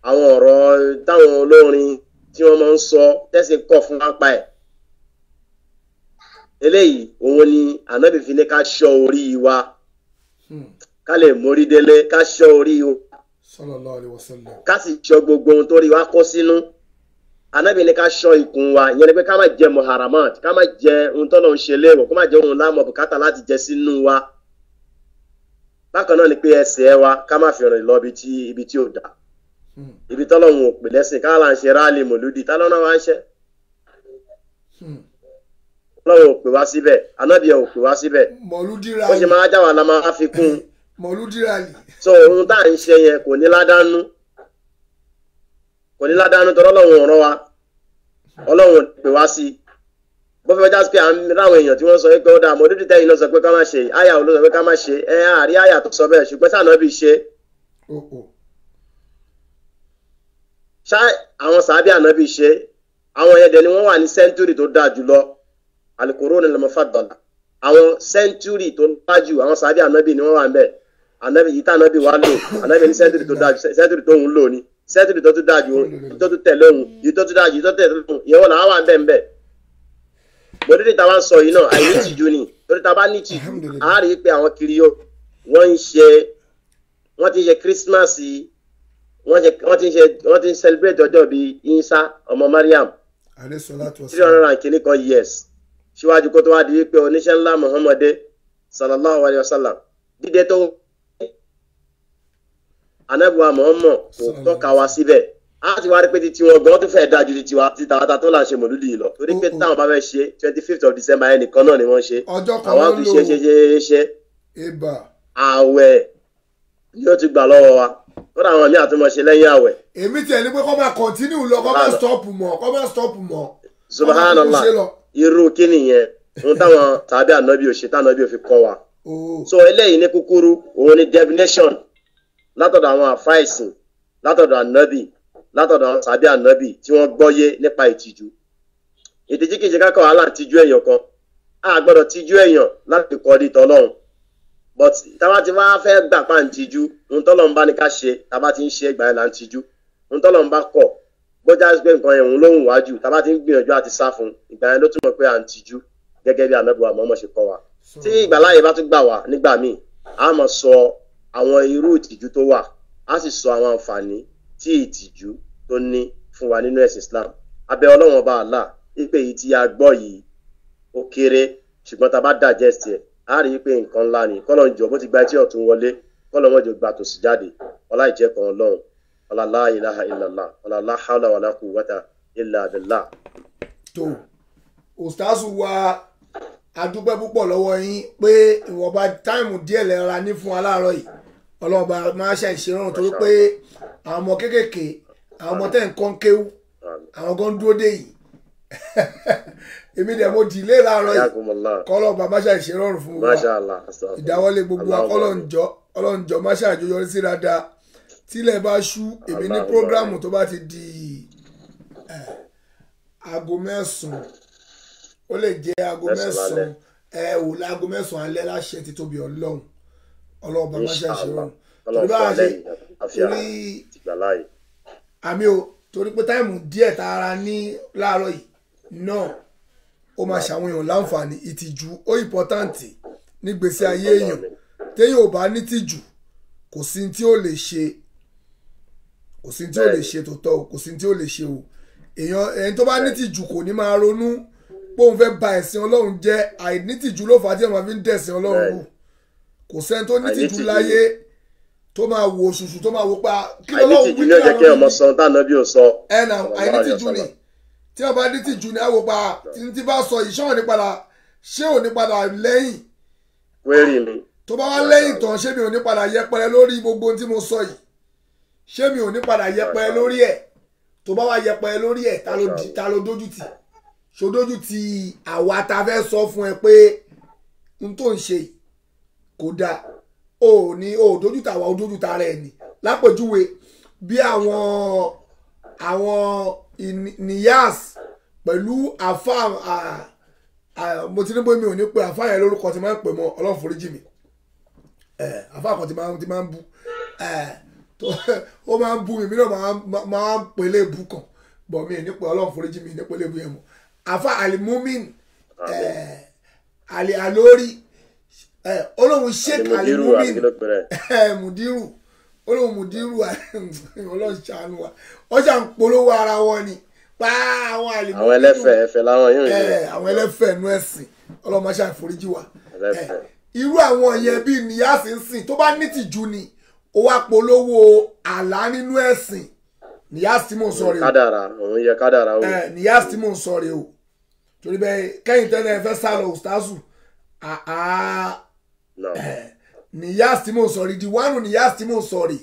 àwọn ọ̀rọ̀ táwọn olórin tí wọ́n máa ń sọ tẹ́sí kọ̀ fún wa pa ẹ̀. Eléyìí òun ni Ànábì fi ní ká ṣọ́ orí wa, ká lè mórí délé, ká ṣọ́ orí wa, sallallahu alaihi wasallam, ká sì ṣọ́ gbogbo ohun tó rí wa kó sínú. Ànábì ní ká ṣọ́ ikùn wa, ìyẹn ni pé ká má jẹ muharamat, ká má jẹ ohun tọ́lọ́ ń ṣe léèwọ̀, kó má jẹ ohun láàmú bùkátà láti jẹ sínú wa. Bákan náà ni pé ẹsẹ̀ wa ká má fi rìn lọ ibi tí ò dá, ibi tọ́lọ́hun ò pè lẹ́sìn. Ká là ń ṣe ráàlì mòlúdi, tá lọ́nà wa ń ṣe? Ọlọ́run ò pè wá síbẹ̀, Ànábì ò pè wá síbẹ̀. Ó ṣe máa já wa la máa fi kún un. So ohun tá à ń ṣe yẹn kò ní ládánú, kò ní ládánú tọ́lọ́ Ọlọ́run ọ̀rọ̀ wa, Ọlọ́run ò pè wá sí i. Bó fẹ́ já sí pé à ń ráwọn èèyàn tí wọ́n sọ pé ó dáa mòlúdi tẹ́yìn náà sọ pé ká má ṣe, àyà ò ló sọ pé ká má ṣe, ẹ àrí àyà tó sọ bẹ́ẹ̀, ṣùgbọ́n sáà Ànábì ṣe. Ṣá àwọn sàábì Ànábì ṣe, àwọn yẹn dẹ̀ ni wọ́n wà ní sẹ́ńtúrì tó dáa jùlọ, al-qurun al-mufaddala, àwọn sẹ́ńtúrì tó dáa jù, àwọn sàábì Ànábì ni wọ́n wà ń bẹ̀. Ànábì yìí tá Ànábì wá lò, Ànábì ní sẹ́ńtúrì tó dáa jù, sẹ́ńtúrì tó ń lò ní sẹ́ńtúrì tó tún dáa jù, tó tún tẹ̀lé òun, yìí tó tún dáa jù, yìí tó tẹ̀lé òun, ìyẹn wọn làwọn wà ń bẹ̀ ń bẹ̀. Mòlúdì tá a bá ń sọ yìí náà, àìní tìjú ni, torí tá a bá ní tìjú, a rí i pé àwọn kiri yóò wọ́n ń ṣe, wọ́n ti ń ṣe kírísímàsì, wọ́n ti ń celebrate ọjọ́ bíi Isa ọmọ Mariam, 300 and kìíní kan years síwájú kó tó wá di wípé oníṣẹ́ ńlá Muhammadu sallallahu alayhi wa sallam dídé tó Ànábì wa Muhammad kò tọ́ka wa síbẹ̀. A ti wá rí pé títí wọn gan tó fẹ́ dájú títí wa ti tàwátà tó là ń ṣe mòlúdì yìí lọ, torí pé táwọn bá fẹ́ ṣe 25th of December ẹnìkan náà ni wọ́n ṣe, àwọn á tún ṣe ṣe ṣe ṣe àwẹ̀ yóò ti gbà lọ́wọ́ wa, kódà àwọn míì àtúmọ̀ ṣe lẹ́yìn àwẹ̀. Èmi tiẹ̀ ní pé kó máa continue lọ, kó máa stop mọ́, kó máa stop mọ́. Subhanallah, irú kí nìyẹn ohun táwọn tàbí Ànábì ò ṣe tànábì ò fi kọ́ wa. So eléyìí ní kúkúrú òun ni definition látọ̀dọ̀ àwọn àfáìsìn, látọ̀dọ̀ Ànábì, látọ̀dọ̀ àwọn tàbí Ànábì tí wọ́n gbọ́yé nípa ìtìjú. Ìtìjú kìí ṣe kákọ̀ wàhálà tìjú èèyàn kan, a gbọ́dọ̀ tìjú èèyàn láti kọ́ di tọ́lọ́run. But táwa ti wá fẹ́ gbà pa ń tijú, ohun tọ́lọ́run bá ní ká ṣe, tába ti ń ṣe ìgbà yẹn là ń tijú. Ohun tọ́lọ́run bá kọ̀, bójá pé nǹkan yẹn òun lóhùn wájú, tába ti ń gbìyànjú àti sá fún, ìgbà yẹn ló túmọ̀ pé à ń tijú gẹ́gẹ́ bí Ànábì wa Muhammad ṣe kọ́ wa. Tí ìgbàláyè bá tún gbà wá nígbà míì, a máa sọ àwọn irú ìtìjú tó wà, a sì sọ àwọn àǹfààní tí ìtìjú tó ní fún wa nínú ẹ̀sìn Islam. Abẹ́ Ọlọ́run ọba Allah, ìpè yìí tí a gbọ́ yìí ó kéré, ṣùgbọ́n tá a bá digest ẹ̀, a rí i pé nǹkan ńlá ni. Kọ́lọ̀ ń jọ bó ti gba etí ọ̀tún wọlé, kọ́lọ̀ wọ́n jọ gba tòsí jáde. Ọlá ìjẹ́ kan Ọlọ́run, ọlá la ilaha illallah, ọlá la hawla wala quwwata illa billah. Tó ustazu wa, a dúpẹ́ púpọ̀ lọ́wọ́ yín pé ìwọ̀nba táìmù díẹ̀ lẹ́ra ní fún wa láàárọ̀ yìí. Ọlọ́run bá máa ṣe ìṣerán, torí pé àwọn ọmọ kéékèèké, àwọn ọmọ tẹ́ ń kọ́ ń kéwú, àwọn gan dúró dé yìí. Èmi dẹ̀ mo dìlé láàárọ̀ yìí. Kọ́lọ́ bá máa ṣe ìṣerán fún wa. Ìdáwọ́lé gbogbo wa, kọ́lọ́ ń jọ máa ṣe àjọyọrí sí dáadáa. Tílẹ̀ bá ṣú, èmi ní prógrámù tó bá ti di aago 9, ó lè jẹ́ aago 9 Ẹ wò láago 9 alẹ́ láṣẹ ti tóbi Ọlọ́run. Ọlọ́run bàbá ṣe ṣe rọrùn. Ọlọ́run fún alẹ́ yìí àfíà ìgbàláyè. Àmì o, torí pé táìmù díẹ̀ tààrà ní láàárọ̀ yìí náà ó máa ṣàwọn èèyàn láǹfààní. Ìtìjú ó ìpọ́tàǹtì nígbèsí ayé èèyàn. Téèyàn ò bá ní tìjú kò sí tí ó lè ṣe, kò sí tí ó lè ṣe tó tọ́ o, kò sí tí ó lè ṣe o. Èèyàn ẹni tó bá ní tìjú kò ní máa ronú pé òun fẹ́ ba ẹ̀sìn Ọlọ́run jẹ́. Àìnítìjú ló fà á tí èèyàn máa fi ń dẹ̀sìn Ọlọ́run rú. Kò sẹ́ni tó ní tìjú láyé tó máa wo ṣùṣù tó máa wo pa kí lọ́lọ́run wí kí lọ́lọ́run sọ táwọn bí o sọ. Ẹ nà àìnítìjú ni. Tí wọ́n bá ní tìjú ni àwò pa tí bá sọ yìí ṣé ò ní padà, ṣé ò ní padà lẹ́yìn. Wẹ́rì mi. Tó bá wá lẹ́yìn tán ṣé mi ò ní padà yẹpẹrẹ lórí gbogbo ohun tí mo sọ yìí, ṣé mi ò ní padà yẹpẹrẹ lórí ẹ̀? Tó bá wá yẹpẹrẹ lórí ẹ̀, ta ló dójú tì? Ṣó dójú tì àwa ta fẹ́ sọ fún ẹ pé n tó ń ṣe kò dáa? O ní o dójú tì àwa, o dójú tì ara ẹ ní. Lápèjúwe bí àwọn Niyas pẹ̀lú àfa, mo ti ní bóyá mi ò ní pe àfa yẹn lórúkọ tí máa ń pè mọ́, Ọlọ́run foríjì mi. Àfa kan tí máa ń bú, ó máa ń bú mi, mi náà máa ń pè léèbú kan bọ̀ mi ní pé Ọlọ́run foríjì mi ní pé léèbú yẹn mọ́. Àfa Alimumin Ali Alori Olóhùn Sheikh Alimumin Mudiru, Olóhùn Mudiru, Ọlọ́run ṣàánú wa. Wọ́n ṣà ń polówó ara wọn ni pa àwọn Alimumin, àwọn ẹlẹ́fẹ̀ ẹ̀fẹ̀ láwọn yóò yẹ, àwọn ẹlẹ́fẹ̀ nú ẹ̀sìn, Ọlọ́run máa ṣàforíjì wa. Irú àwọn yẹn bíi Níyàsí ń sìn, tó bá ní tìjú ni ó wá polówó àlá nínú ẹ̀sìn. Níyàsí tí mò ń sọ rè o, kádàrá òun yẹ kádàrá o. Níyàsí tí mò ń sọ rè o, torí bẹ́ẹ̀ kẹ́yìn tẹ́lẹ̀ ẹ fẹ́ sá lọ òsításù. Níyàsí tí mò ń sọ rè, diwánu Níyàsí tí mò ń sọ rè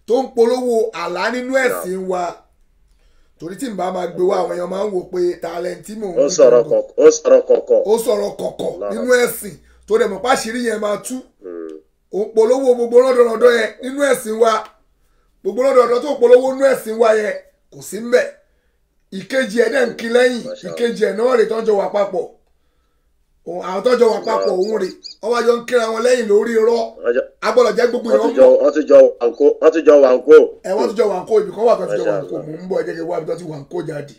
tó ń polówó àlá nínú ẹ̀sìn wa. Torí tí n bá máa gbé wá àwọn èèyàn máa ń wò pé tàlẹ́ǹtì mò ń ó sọ̀rọ̀ kọ̀kọ̀, ó sọ̀rọ̀ kọ̀kọ̀ nínú ẹ̀sìn, tó dẹ̀ mọ̀ páṣírí yẹn máa tú. Òun polówó gbogbo rọ́dọ̀rọ̀dọ̀ yẹn nínú ẹ̀sìn wa, gbogbo rọ́dọ̀rọ̀dọ̀ tó polówó nínú ẹ̀sìn wa yẹn kò sí ń bẹ̀. Ìkejì ẹ̀ dẹ̀ ń kí lẹ́yìn, ìkejì ẹ̀ náà rè tọ́jọ́ wà papọ̀, àwọn tọ́jọ́ wà papọ̀ òun rè wọ́n wá jọ ń kíra wọn lẹ́yìn lórí irọ́. Agbọ́dọ̀ jẹ́ gbogbo èèyàn mọ̀. Wọ́n tún jọ wà ń kó. Ẹ wọ́n tún jọ wà ń kó, ibì kan wà tó ti jọ wà ń kó. Mò ń bọ̀, ẹ jẹ́ kí n wá ibi tó ti wà ń kó jáde.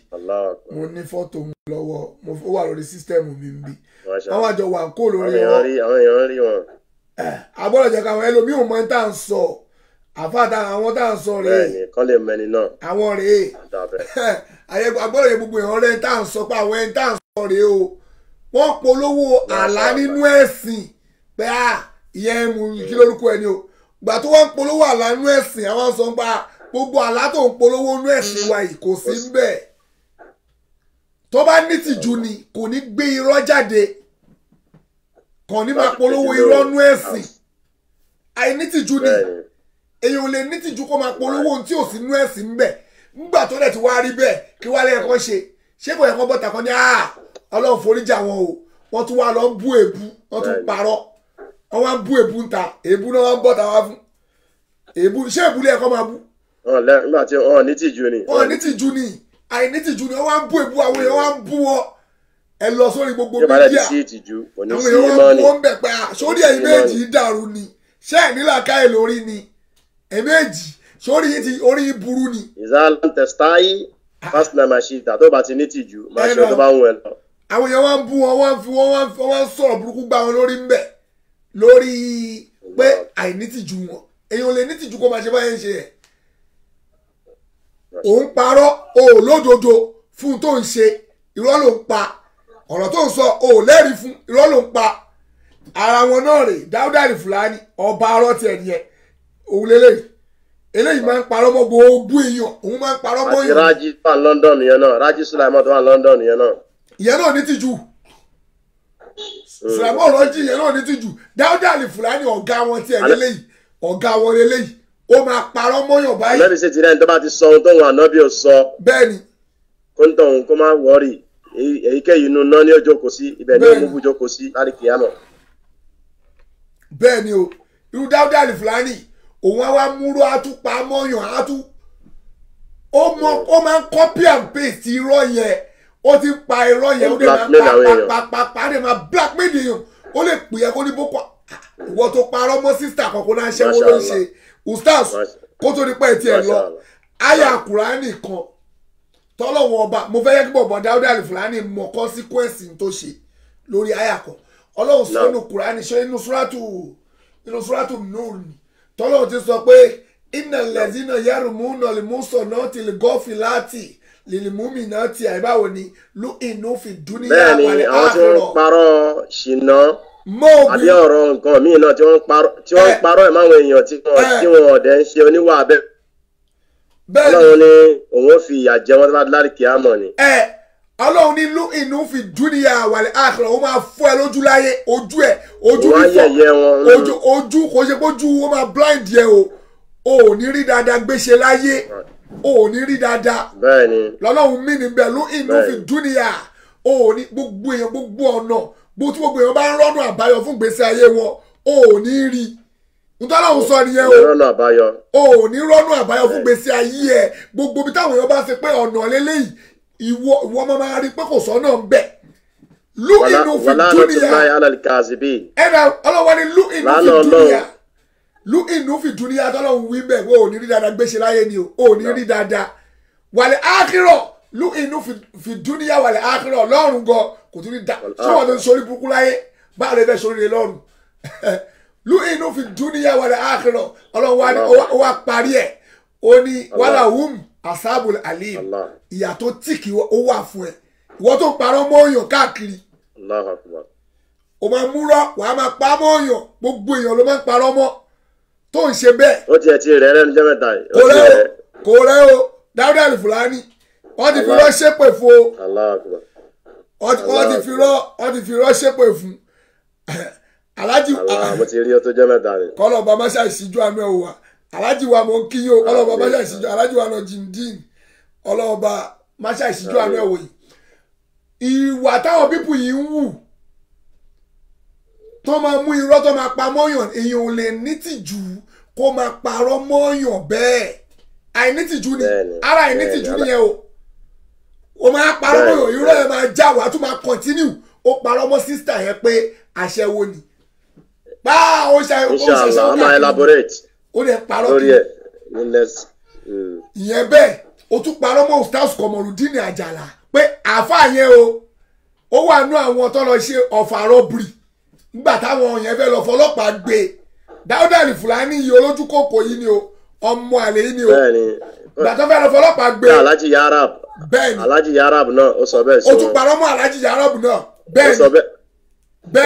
Mo ní fọ́tò mi lọ́wọ́, ó wà lórí sísítẹ́ẹ̀mù mi ń bí. Wọ́n wá jọ wà ń kó lórí irọ́. Àwọn èèyàn rí wọn. Agbọ́dọ̀ jẹ́ káwọn ẹlòmíì ò mọ tá à ń sọ, àfáàtà àwọn tá à ń sọ rèé. Bẹ́ẹ̀ni, kọ́ lè mẹni náà. Àwọn rèé. Agbọ́dọ̀ jẹ́ gbogbo èèyàn rẹ̀ tá à ń sọ pé àwọn ẹni tá à ń sọ rèé o. Wọ́n polówó àlá nínú ẹ̀sìn pé à ìyẹn mú kí lórúkọ ẹni o. Gbà tó wọ́n polówó àlá nínú ẹ̀sìn, àwọn sọ pa gbogbo àlá tó ń polówó nínú ẹ̀sìn wa yìí kò sí ń bẹ̀. Tó bá ní tìjú ni kò ní gbé irọ́ jáde, kàn ní máa polówó irọ́ nínú ẹ̀sìn. Àìnítìjú ni, èèyàn ò lè nítìjú kó máa polówó ohun tí ò sí nínú ẹ̀sìn ń bẹ̀. Nígbà tó dẹ̀ ti wá rí bẹ́ẹ̀ kí wá lẹ́ẹ̀kan ṣe, ṣé kò yẹ kó bọ́ta kan ní àá Ọlọ́run foríjì àwọn o. Wọ́n tún wá lọ ń bú èbú, wọ́n tún parọ́, wọ́n wá ń bú èbú ń ta èbú náà, wọ́n ń bọ́ta wá fún èbú. Ṣé èbú lè kọ́ máa bú? Nígbà tí wọ́n ní tìjú ni. Wọ́n ní tìjú ni, àìní tìjú ni, wọ́n wá ń bú èbú, àwọn èèyàn wá ń bú wọn. Ẹ lọ sórí gbogbo mídíà, àwọn èèyàn wá ń bú wọn bẹ̀ pé sórí ẹ̀yin méjì dàrú ni, ṣé ẹ̀ nílà káyè lórí ni, ẹ̀ méjì sórí yìí ti orí yìí burú ni. Ìzá fásitì náà máa ṣe ìta tó bá ti ní tìjú máa ṣe tó bá ń wẹ̀ lọ. Àwọn èèyàn wá ń bú wọn, wọ́n fi wọ́n wá ń sọ̀rọ̀ burúkú gbá wọn lórí ńbẹ̀ lórí pé àìnítìjú wọn. Èèyàn lè nítìjú kó máa ṣe báyẹn ń ṣe ẹ̀. Òun parọ́, o ò lódodo fún tó ń ṣe, irọ́ ló ń pa. Ọ̀rọ̀ tó ń sọ, o ò lẹ́rìí fún, irọ́ ló ń pa. Ara wọn náà rè Dáúdà Fúlàní, ọba arọ́ tiẹ̀ nìyẹn. Òun lélẹ́yìí, eléyìí máa ń parọ́ mọ́ gbogbo èèyàn, òun máa ń parọ́ mọ́ èèyàn. Àti Rájí wà London yẹn náà, Rájí Sùláìmọ́ tó wà London yẹn náà. Ìyẹn náà ní tìjú, Sùláìmọ́ Rájí ìyẹn náà ní tìjú. Dáúdà Fúlàní ọ̀gá wọn tiẹ̀ lélẹ́yìí, ọ̀gá wọn lélẹ́yìí, ó máa parọ́ mọ́yàn báyìí. Ànábì sì ti rẹ́ni tó bá ti sọ ohun tóun ànábì ò sọ. Bẹ́ẹ̀ni. Kó ń tọ̀hún kó má wọ́ọ̀rì, èyíkéyìí inú náà ni ó jókòó sí, ibẹ̀ ni ó mú jókòó sí láti kìyàmọ̀. Bẹ́ẹ̀ni o, irú Dáúdà Fúlàní òun á wá múró àtúpa mọ́yàn àtú, ó máa ń copy and paste irọ́ yẹn, ó ti pa irọ́ yẹn, ó dẹ̀ máa pa pa pa pa dẹ̀ máa blackmail èèyàn. Ó lè pè é kó ní boko. Ìwọ tó parọ́ mọ́ sísítà kọ̀ọ̀kan náà ṣẹ́wó ló ń ṣe. Ustaz, kó tó ní pẹ́ tiẹ̀ lọ, àyà Kùránì kan tọ́lọ́wọ́n ọba, mo fẹ́ yẹ kí bọ̀bọ̀ Dáúdà Al-Fulani mọ consequence tó ṣe lórí àyà kan. Ọlọ́run sọ nínú Kùránì, ṣe inú súrátù Nur ni tọ́lọ́run ti sọ pé iná lẹ́sìnà yarmuna al-muhsanati al-ghafilati lil-mu'minati, àìbáwo ni lú inú fi dúníyà Bẹ́ẹ̀ni, wal àwọn tí wọ́n ń akhirah. parọ́ ṣìnà Mọ́ àbí obìnrin ọ̀rọ̀ nǹkan míì náà tí wọ́n ń parọ́ ẹ̀ máwọn èèyàn tí wọ́n ọ̀dẹ̀ ń ṣe oníwà bẹ́ẹ̀. Bẹ́ẹ̀ni. Ọlọ́run ní òun ó fi ìyà jẹ wọ́n tó bá lárí kíámọ̀ ni. Ọlọ́run ní lú inú fi dúníyà wal akhirah, ó máa fọ́ ẹ lójú láyé, ojú ẹ, ojú Wọ́n á fífọ́, yẹ̀yẹ́ wọn. ojú kò ṣe pójú, ó máa blind yẹ o, ò ní rí dáadáa gbéṣe láyé, o ò ní rí dáadáa. Bẹ́ẹ̀ni. Lọ́lọ́run mí ní bẹ́ẹ̀ lú inú fi Bẹ́ẹ̀ni. dúníyà, o ò ní gbogbo èèyàn, gbogbo ọ̀nà, gbogbo tí gbogbo èèyàn bá ń rọ́nà àbáyọ fún ìgbésí ayé wọn, o ò ní rí. Ntọ́lọ́run sọ nìyẹn o. Rọ́nà àbáyọ. O ò ní rọ́nà àbáyọ fún ìgbésí ayé ẹ. Gbogbo ibi táwọn èèyàn bá ṣe pé ọ̀nà lélẹ́yìí, ìwọ máa rí pé kò sọ́nà ń bẹ̀. Lú inú fi Wàlá dúníyà. nàtúláì alal-kazibin. Ẹ̀dá ọlọ́wọ́ ni lú inú fi Lánàá Ọlọ́run. dúníyà. Lú inú fi dúníyà tọ́lọ́run wí bẹ́ẹ̀, o ò ní rí dáadáa gbéṣe láyé ni o, o ò ní rí dáadáa. Wàlẹ̀ ákírọ̀, lú inú fi dúníyà wàlẹ̀ ákírọ̀, lọ́run gan kò tún ní da. Ṣé wọ́n tó ń sori burúkú láyé? Báwo lè fẹ́ sori rẹ lọ́run? Lú inú fi dúníyà wàlẹ̀ ákírọ̀, ọlọ́run wa ni ó wá parí ẹ̀. Ó ní wàlà hum asabul alim. Allah. Ìyà tó tìkì ó wà fún ẹ. Ìwọ tó ń parọ́ mọ́ èèyàn káàkiri. Allahu Akbar. O máa múrọ́, wàá máa pa mọ́ èèyàn, gbogbo èèyàn ló máa ń parọ́ mọ́ tó ń ṣe bẹ́ẹ̀. Ó tiẹ̀ ti rẹ̀ lẹ́nu jẹ́ mẹ́ta yìí. Ó Kò ti rẹ́ o, rẹ̀. kò rẹ́ o, Dáúdà Al-Fulani, wọ́n ti fi rọ́ ṣépè fún o. Allahu Akbar. Wọ́n ti fi rọ́ ṣépè fún. Aláàjì Allah, mo ti rí ọ tó jẹ́ mẹ́ta ni. kọ́lọ̀ bá máṣá ìṣíjú àánú ẹ̀ wà. Aláàjì wa mo ń kí yín o, kọ́lọ̀ bá máṣá ìṣíjú, aláàjì wa náà jìndín, ọlọ́ọ̀ba máṣá ìṣíjú àánú ẹ̀ wò yìí. Ìwà táwọn pípù yìí ń wù tó máa mú irọ́ tó máa pa mọ́yàn, èèyàn ò lè nítìjú kó máa parọ́ mọ́yàn bẹ́ẹ̀. Àìnítìjú ni, ara àìnítìjú nìyẹn o. O máa parọ́ mọ́yàn, irọ́ yẹn máa já, wàá tún máa continue. Ó parọ́ mọ́ sísítà yẹn pé aṣẹ́wó ni. Báà ó ṣe Inshallah, a máa elaborate ó lè parọ́ lórí kiri. ẹ̀ ní next. Ìyẹn bẹ́ẹ̀, ó tún parọ́ mọ́ Ustaz Komorudeen Àjàlá pé àáfàá yẹn o, ó wà nú àwọn tó lọ ṣe ọ̀fà rọ́bìrì nígbà táwọn yẹn fẹ́ lọ fọlọ́pàá gbé. Dáúdà Al-Fulani yìí olójú kòkò yìí ni o, ọmọ àlè yìí ni o. Bẹ́ẹ̀ni. Ìgbà tó fẹ́ lọ fọlọ́pàá gbé. Bí Alhaji Yarab. Bẹ́ẹ̀ni. Alhaji Yarab náà ó sọ bẹ́ẹ̀ sí Ó wọn. tún parọ́ mọ́ Alhaji Yarab náà. Ó Bẹ́ẹ̀ni. sọ bẹ́ẹ̀.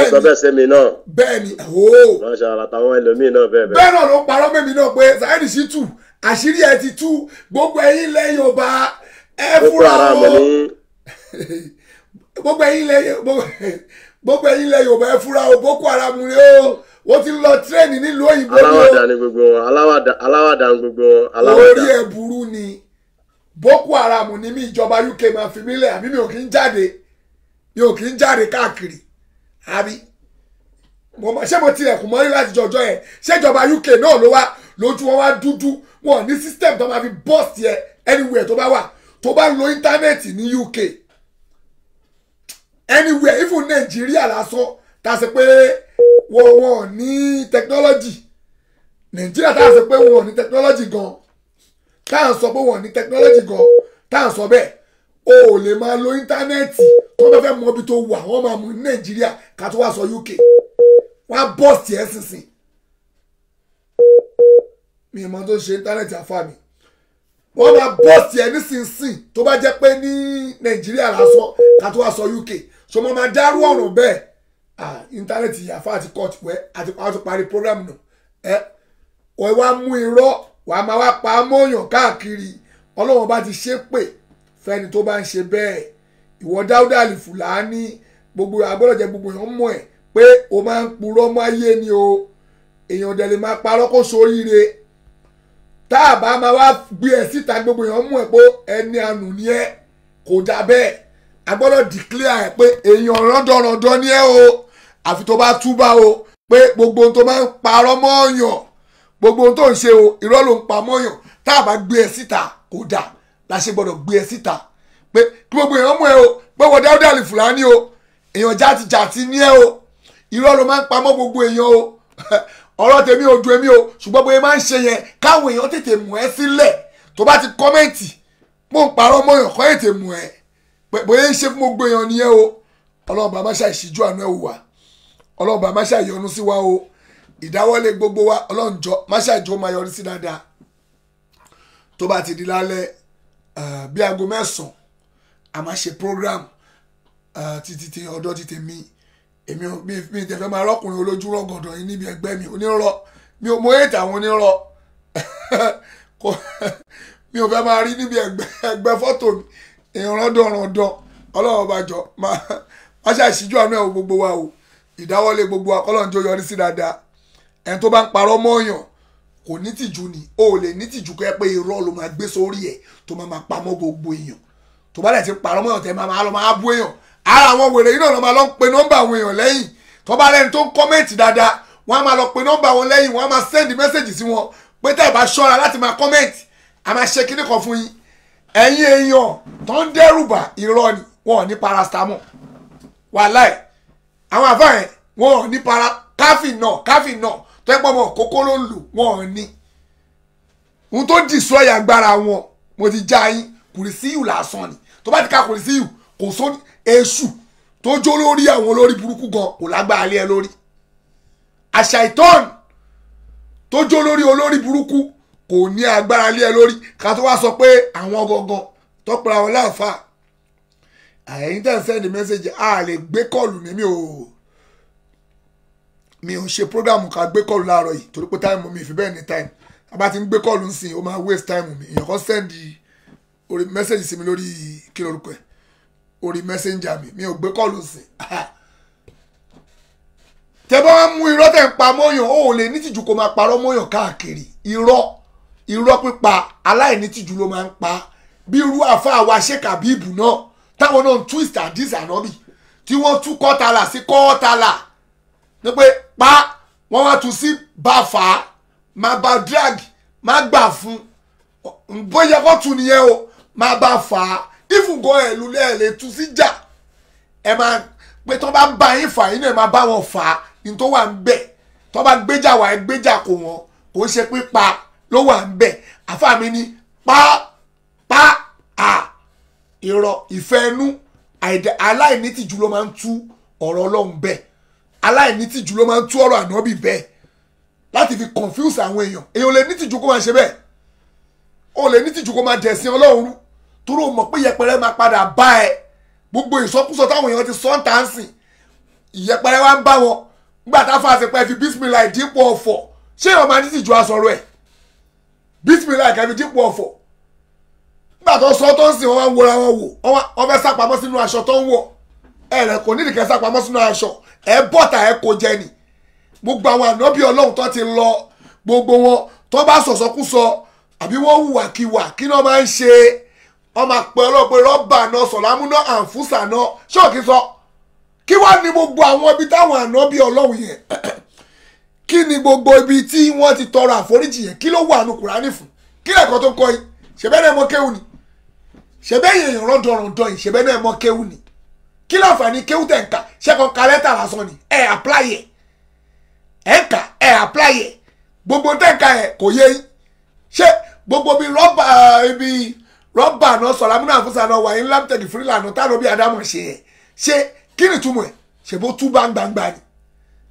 Ó sọ bẹ́ẹ̀ sẹ́mi náà. Bẹ́ẹ̀ni. Ooo. Masha Allah, àtàwọn ẹlòmíì náà bẹ́ẹ̀ bẹ́ẹ̀. Bẹ́ẹ̀ náà ló parọ́ mẹ́mi náà pé Saheed Shittu, àṣírí ẹ ti tú, gbogbo ẹ̀yin ilẹ̀ Yorùbá ẹ Boko fúra Haram o. ní Gbogbo ẹ̀yin ilẹ̀ Yorùbá ẹ fúra o, Boko Haram ni o, wọ́n ti lọ tírẹ́ẹ̀nì nílùú òyìnbó ni o. aláwàdà ni gbogbo wọn, aláwàdà ni gbogbo wọn, aláwàdà. Orí ẹ burú ni. Boko Haram ni mí, ìjọba UK máa fi mí lẹ̀, àbí mi ò kí ń jáde, mi ò kí ń jáde káàkiri, àbí ṣé mo tilẹ̀kùn mọ́rí láti jọjọ́ yẹn? Ṣé ìjọba UK náà ló wá lójú wọn wá dúdú wọn ní system tó máa fi bọ́ọ̀sì ẹ anywhere tó bá wà, tó bá lo íńtánẹ́ẹ̀tì ní UK anywhere, even Nàìjíríà lásán tá a ṣe pé wọ́n ní technology. Nàìjíríà tá a ṣe pé wọ́n ní technology gan, tá a sọ pé wọ́n ní technology gan, tá a sọ bẹ́ẹ̀, o ò lè máa lo íńtánẹ́ẹ̀tì tó bá fẹ́ mọ ibi tó wà, wọ́n máa mú ní Nàìjíríà ká tó wá sọ UK, wọ́n á bọ́ọ̀sì ẹ̀ sísìn. Mi mọ tó ṣe íńtánẹ́ẹ̀tì àfa mi, wọ́n máa bọ́ọ̀sì ẹ̀ nísinsìn tó bá jẹ́ pé ní Nàìjíríà lásán ká tó wá sọ UK, so mo máa dárú ọ̀rọ̀ bẹ́ẹ̀. Íńtánẹ́ẹ̀tì àfa àti court wẹ́ àti parí program nù ẹ wọ́n wá mú irọ́ wàá máa wá pa mọ́yàn káàkiri. Ọlọ́wọ́n bá ti ṣe pé fẹ́ni tó bá ń ṣe bẹ́ẹ̀. Ìwọ Dáúdà Al-Fulani, gbogbo agbọ́dọ̀ jẹ́ gbogbo èèyàn mọ̀ ẹ́ pé o máa ń purọ́ mọ́ ayé ni o, èèyàn dẹ̀ lè máa parọ́ kó soríire. Tá a bá máa wá gbé ẹ síta gbogbo èèyàn mọ̀ ẹ́ pé ẹni àánú ni ẹ, kò dà bẹ́ẹ̀. A gbọ́dọ̀ declare ẹ pé èèyàn rọ́ndọ̀rọ̀ndọ̀ ni ẹ o, àfi tó bá túbà o, pé gbogbo ohun tó máa ń parọ́ mọ́ ọ̀yàn, gbogbo ohun tó ń ṣe o, irọ́ ló ń pa mọ́yàn. Tá a bá gbé ẹ síta kò dà, la ṣe gbọ́dọ̀ gbé ẹ síta pé kí gbogbo èèyàn mọ̀ ẹ́ o, pé wọ́n Dáúdà Al-Fulani o, èèyàn játijàti ní ẹ o, Irọ́ ló máa ń pamọ́ gbogbo èèyàn o. Ọ̀rọ̀ tèmi ò dùn èmi o, ṣùgbọ́n bóyá máa ń ṣe yẹn káwọn èèyàn tètè mú ẹ sílẹ̀. Tó bá ti kọ́mẹ́ǹtì mò ń parọ́ mọ́yàn kọ́ ètè mú ẹ, bóyá ń ṣe fún gbogbo èèyàn nìyẹn o. Ọlọ́run bá má ṣàìṣíjú àánú ẹ̀ wò wá, Ọlọ́run bá má ṣàìyọ́nú sí wa o. Ìdáwọ́lé gbogbo wa Ọlọ́run jọ má ṣàìjọ máa yọrí sí dáadáa. Tó bá ti di lálẹ́ bí aago 9 a máa ṣe program títí tí ọ̀dọ́ ti tèmi. Èmi mi tẹ̀fẹ́ máa rọ́kùnrin olójú rọ̀gọ̀dọ̀ yìí níbi ẹgbẹ́ mi onírọ́ mi ò mọ ètò àwọn onírọ́ mi ò fẹ́ máa rí níbi ẹgbẹ́ fọ́tò mi èèyàn rọ́dọ̀rọ̀dọ̀. Ọlọ́run bá jọ má ṣàṣíjú àánú ẹ̀ gbogbo wa o. Ìdáwọ́lé gbogbo wa kọ́lọ́run jó yọrí sí dáadáa. Ẹni tó bá ń parọ́ mọ́ọ̀yàn kò ní tìjú ni, o ò lè ní tìjú kẹ́ pé irọ́ ló máa gbé sórí ẹ̀ tó máa máa pamọ́ gbogbo èèyàn. Tó bá dẹ̀ ti parọ́ mọ́ọ̀yàn tẹ́ máa lọ máa bú èèyàn. Ara àwọn wèrè yìí náà ló máa lọ ń pe nọ́mbà àwọn èèyàn lẹ́yìn. Tó bá lẹ́ni tó ń kọ́mẹ̀ntì dáadáa wọ́n á máa lọ pe nọ́mbà wọn lẹ́yìn, wọ́n á máa sẹ́ndì mẹ́sẹ̀gì sí wọn pé tẹ́ ẹ̀ bá ṣọ́ra láti máa kọ́mẹ̀ntì a máa ṣe kíní kan fún yín. Ẹ̀yin èèyàn tó ń dẹ́rùbà irọ́ ni, wọn ò ní paracetamol wàláì. Àwọn àfáà yẹn wọn ò ní para káfí náà tó ẹ pọ̀ mọ́ kókó ló ń lò, wọn ò ní. Ohun tó destroy agbára wọn mo ti já yín, kùrìsíyù lásán ni. Tó bá ti ka kùrìsíyù kò sóni èṣù tó jó lórí àwọn olórí burúkú gan kò lágbára lé ẹ lórí. Àṣà ìtọ́n tó jó lórí olórí burúkú kò ní agbára lé ẹ lórí. Ká tó wá sọ pé àwọn gangan tó pera wọn láǹfà. Ẹ̀yin tẹ́ ń send message a lè gbé kọ́ọ̀lù mi mi ò ṣe program ká gbé kọ́ọ̀lù láàárọ̀ yìí torí pé táìmù mi fi bẹ́ẹ̀ ní táìmù. A bá ti ń gbé kọ́ọ̀lù ń sìn ó máa waste time mi. Èèyàn kan send orí message sí mi lórí kí lorúkọ ẹ̀ orí messenger mi ò gbé kọ́ọ̀lù sí. Tẹ́ bá wá mú irọ́ tẹ́ ń pa mọ́yàn ó lè nítìjú kó máa parọ́ mọ́yàn káàkiri. Irọ́ pípa aláìnítìjú ló máa ń pa. Bí irú àfáà wa Sheikh Habib náà táwọn náà ń twist àdìs ànábì tí wọ́n tú kọ́tàlà sí kọ́tàlà ní pé pa wọ́n wá tú sí bá fà á máa bá drag máa gbà fún bóyá kó tu nìyẹn o máa bá fà á ìfúngọ́ ẹ̀ lulẹ̀ ẹ̀ lè tú sí jà ẹ máa pé tó bá ń bá yín fà yín náà ẹ máa bá wọn fà á ní tó wà ń bẹ̀ tó bá gbéjà wà ẹ gbéjà kò wọ́n kò ń ṣe pípa ló wà ń bẹ̀. Àfáà mi ní pa pa à irọ́ ìfẹ́ ẹnu aláìnítìjú ló máa ń tú ọ̀rọ̀ Ọlọ́run bẹ́ẹ̀, aláìnítìjú ló máa ń tú ọ̀rọ̀ ànábì bẹ́ẹ̀ láti fi confuse àwọn èèyàn. Èèyàn lè nítìjú kó máa ṣe bẹ́ẹ̀, ó lè nítìjú kó máa dẹ̀sìn Ọlọ́run rú torí o mọ̀ pé ìyẹpẹrẹ máa padà bá ẹ. Gbogbo ìsọkúsọ táwọn èèyàn ti sọ ń tà ń sìn ìyẹpẹrẹ wa ń bá wọn. Nígbà tá a fà sí pé fi bísímìlà ìdípò ọ̀fọ̀, ṣé èèyàn máa nítìjú aṣọ̀rọ̀ ẹ̀? Bísímìlà ìkàfi dípò ọ̀fọ̀. Nígbà tó sọ tó ń sìn wọn wá ń wọra wọn wò, wọn fẹ́ sápamọ́ sínú aṣọ tó ń wọ̀. Ẹ rẹ̀ kò nídìí kẹ́ sápamọ́ sínú aṣọ, ẹ bọ́tà ẹ kò jẹ ni. Gbogbo àwọn ànábì Ọlọ́run tó ti lọ gbogbo wọn tó bá sọ̀sọ́kúsọ àbí wọ́n hùwàkiwà kí náà máa ń ṣe, wọ́n máa pe Ọlọ́run pé rọ́bà náà sọ̀lámúná àǹfùsà náà ṣọ́ọ̀kì sọ. Kí wá ní gbogbo àwọn ibi táwọn ànábì Ọlọ́run yẹn kí ni gbogbo ibi tí wọ́n ti tọrọ àforíjì yẹn, kí ló wà nù Kùránì fún? Kí lẹ́kọ̀ọ́ tó kọ́ yìí? Ṣẹ̀bẹ́ náà mọ kéwù ni, ṣẹ̀bẹ́ yẹn rọ́ndọ̀rọ̀ndọ̀ yìí, ṣẹ̀bẹ́ náà mọ kéwù ni. Kí láǹfààní kéwù tẹ̀ ń kà? Ṣẹ́kọ̀ọ́ ka lẹ́tà lásán ni ẹ̀ apply ẹ̀, ẹ̀ ń kà ẹ̀ apply ẹ̀, gbogbo tẹ̀ ń ka ẹ̀ kò yé yín. Ṣé gbogbo bíi rọ́bà ibi rọ́bà náà sọ̀rọ̀ amúnà àfúnṣà náà wà ní lámtẹ̀kì fúrílà náà táwọn bí Ádámù ṣe ẹ̀ ṣé kí ni túmọ̀ ẹ̀? Ṣe bó tú bá gbangba ni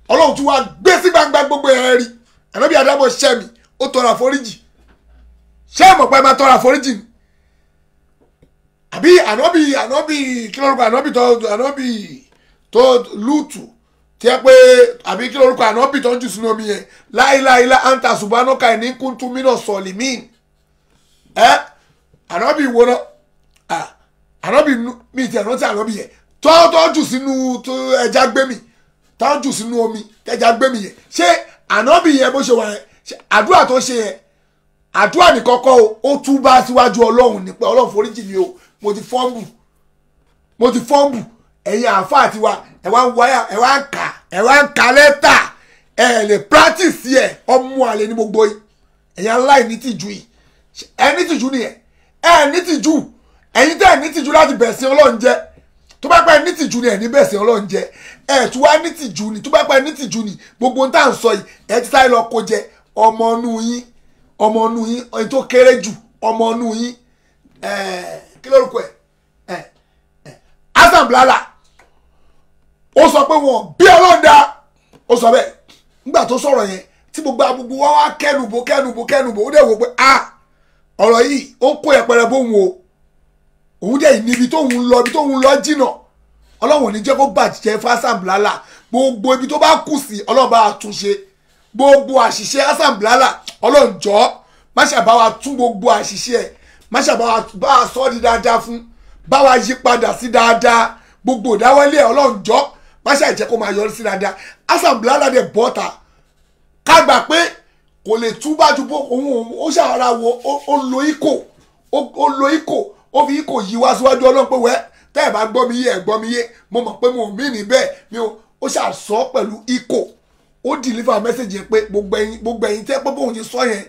Ọlọ́run tún wá gbé sí gbangba gbogbo ẹ̀ rí. Ànábì Ádámù ṣẹ́ mi ó tọrọ àforíjì. Ṣé ẹ mọ̀ pé ẹ máa tọrọ àforíjì ni? Àbí ànábì kí lórúkọ ànábì tó ànábì tó Lútù tí ẹ pé àbí kí lórúkọ ànábì tó ń jù sínú omi yẹn, láìláìlá anta subhanaka inni kuntu mina sọ̀lìmín. Ẹ ànábì wo náà? Ànábì mi ti àrántí ànábì yẹn tó jù sínú ẹja gbé mi, tó jù sínú omi ẹja gbé mi yẹn. Ṣé ànábì yẹn bó ṣe wà yẹn, àdúrà tó ṣe yẹn àdúrà nìkan kọ́ o, ó túbá síwájú Ọlọ́run ní pé Ọlọ́run foríjì mi o, mo ti fọ́nbù. Ẹ̀yin àáfàá tiwa ẹ̀ wá ń wáyà ẹ̀ wá ń kà ẹ̀ wá ń ka lẹ́tà ẹ̀ lè practice ẹ̀, ọmọ àlè ní gbogbo yìí. Ẹ̀yin aláìní tìjú yìí, ẹ̀ ní tìjú nìyẹn, ẹ̀ ní tìjú. Ẹ̀yin tẹ́ ẹ̀ ní tìjú láti bẹ̀sìn Ọlọ́run jẹ́. Tó bá pẹ́ ní tìjú ni ẹ̀ ní bẹ́ẹ̀ sí Ọlọ́run jẹ, ẹ̀ tún wá ní tìjú ni, tó bá pẹ́ ní tìjú ni gbogbo ohun tá à ń sọ yìí ẹ̀ ti sáré lọ kó jẹ. Ọmọ inú yín, ọmọ inú yín, ẹni tó kéré jù ọmọ inú yín, kí lórúkọ ẹ̀, Hasan Blala, ó sọ pé wọn bí Ọlọ́run dá, ó sọ bẹ́ẹ̀ nígbà tó sọ̀rọ̀ yẹn tí gbogbo agbègbè wa wá kẹnubó kẹnubó kẹnubó, ó dẹ̀ wò pé a ọ̀rọ̀ yìí ó ń kó yẹpẹrẹ bóun o, òun dẹ̀ níbi tóun lọ, ibi tóun lọ jìnà. Ọlọ́run ò ní jẹ́ kó bàjẹ́ fún Hasan Blala, gbogbo ibi tó bá kù sí Ọlọ́run bá tún ṣe, gbogbo àṣìṣe Hasan Blala Ọlọ́run jọ̀ọ́ má ṣe bá wa tún gbogbo àṣìṣe ẹ̀, má ṣe bá wa sọ di dáadáa fún, bá wa yí padà sí dáadáa, gbogbo ìdáwọ́lé ẹ̀ Ọlọ́run jọ̀ọ́ má ṣe jẹ́ kó máa yọrí sí dáadáa. Hasan Blala dẹ̀ bọ́ta ká gbà pé kò lè túbà ju bó òun ó ṣàrà wo, ó lo ikò, ó lo ikò, ó fi ikò yí wá síwájú Ọlọ́run pé wẹ́ tẹ́ ẹ̀ bá gbọ́ mi yé, ẹ̀ gbọ́ mi yé, mo mọ̀ pé mo mí ní bẹ́ẹ̀ mi ò, ó ṣàṣọ pẹ̀lú ikò, ó deliver message yẹn pé gbogbo ẹ̀yin tẹ́ pé bóun ti sọ yẹn,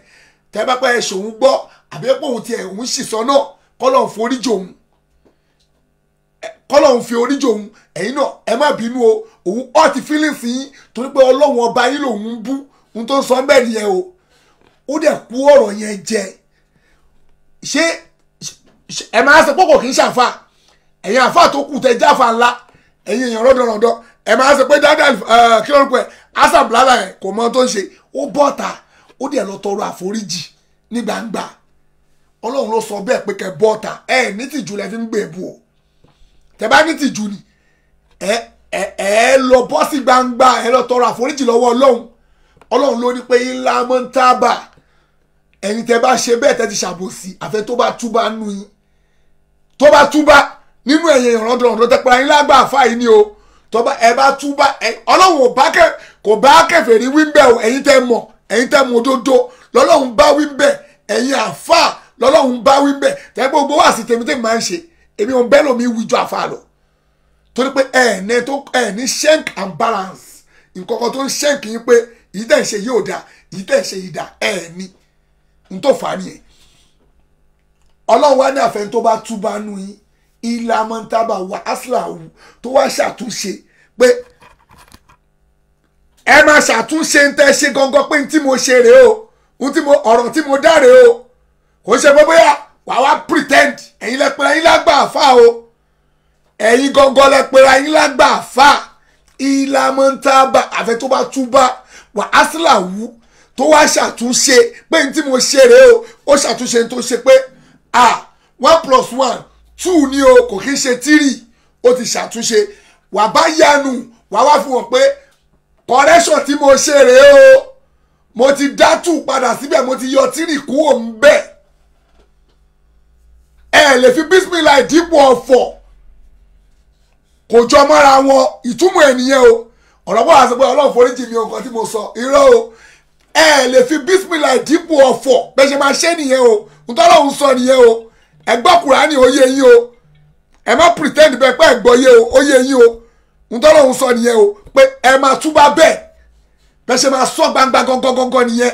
tẹ́ bá pẹ́ ṣòun gbọ́ àbí pé òun tiẹ̀ òun sì sọ náà, kọ́lọ́n foríjì òun, kọ́lọ́n fi oríjì òun, ẹ̀yin náà ẹ má bínú o, òun ọ̀ ti feelings yín torí pé Ọlọ́run ọba yín lòun ń bú, ohun tó ń sọ bẹ́ẹ̀ nìyẹn o. Ó dẹ̀ kú ọ̀rọ̀ yẹn jẹ. Ṣé ẹ máa sọ pé kò kì í ṣàfà, ẹ̀yin àfà tó kù tẹ jáfà ńlá, ẹ̀yin èèyàn rọ́dọ̀rọ̀dọ̀, ẹ máa sọ pé dáadáa kí lórúkọ ẹ̀ Hasan Blala yẹn kò mọ tó ń ṣe, ó bọ́ta ó dẹ̀ lọ tọrọ àforíjì ní gbangba. Ọlọ́run ló sọ bẹ́ẹ̀ pé kẹ bọ́ta, ẹ ní tìjú lẹ fi ń gbé bu o, tẹ bá ní tìjú ni ẹ ẹ lọ bọ́ sí gbangba, ẹ lọ tọrọ àforíjì lọ́wọ́ Ọlọ́run. Ọlọ́run ló ní pé ńlá mọ́ ń tábà, ẹni tẹ bá ṣe bẹ́ẹ̀ tẹ ti ṣàbòsí, àfẹ́ tó bá túbà nù yín, tó bá túbà nínú ẹ̀yìn ìrànlọ́dọ̀ọ̀dọ̀ tẹ pé ayé lágbà àfa yìí ni o, tó bá ẹ bá túbà, Ọlọ́run kò bá kèfèrí wí ń bẹ̀ o, ẹ̀yin tẹ mọ̀, ẹ̀yin tẹ mọ̀ òdodo lọ́lọ́run bá wí ń bẹ̀, ẹ̀yin àfa lọ́lọ́run bá wí ń bẹ̀, tẹ gbogbo wá sí tèmi tèmi máa ń ṣe, èmi ò bẹ́ẹ̀ lómi wíjọ àfa lọ, torí pé ẹ̀ ní ẹ̀ ní shank and balance, nǹkan kan tó ń shank yín pé yìí tẹ̀ ń ṣe yóò dáa, yìí tẹ̀ ń ṣe yìí dáa, ẹ̀ ní n tó fà á nìyẹn. Ọlọ́run wá ní àfẹn tó bá túbà nù yín, ilà mọ́ntàbà wà áṣìláwù, tó wá ṣàtúnṣe pé ẹ máa ṣàtúnṣe ń tẹ́ ṣe gangan pé n tí mo ṣe rèé o, n tí mo ọ̀rọ̀ tí mo dá rèé o, kò ṣe pé bóyá wà wá pretend, ẹ̀yin lẹ pera yín lágbà àfà o, ẹ̀yin gangan lẹ pera yín lágbà àfà, ilà mọ́ntàbà àfẹn tó bá túbà wà áṣìláwù tó wá ṣàtúnṣe pé n tí mo ṣe rèé o, ó ṣàtúnṣe tó ṣe pé ah 1 + 1 2 ni o, kò kí ń ṣe 3, ó ti ṣàtúnṣe, wà bá yanu, wà wá fún wọn pé correction tí mo ṣe rèé o, mo ti dá 2 padà síbẹ̀, mo ti yọ 3 kúrò ń bẹ̀. Ẹ lè fi bísímìlà ìdípò ọ̀fọ̀, kò jọ mọ́ra wọn, ìtumọ̀ ẹ̀ nìyẹn o. Ọ̀rọ̀ bọ́ àṣẹ pé Ọlọ́run foríjì mi nǹkan tí mo sọ, irọ́ o, ẹ lè fi bísímìlà ìdípò ọ̀fọ̀, bẹ́ẹ̀ ṣe máa ṣe nìyẹn o, ntọ́lọ́hún sọ nìyẹn o. Ẹ gbọ́ Kùránì ó yé yín o, ẹ má pretend bẹ́ẹ̀ pé ẹ gbọ́ yé o, ó yé yín o, ntọ́lọ́hún sọ nìyẹn o, pé ẹ máa túbà bẹ́ẹ̀, bẹ́ẹ̀ ṣe máa sọ gbangba gangan nìyẹn.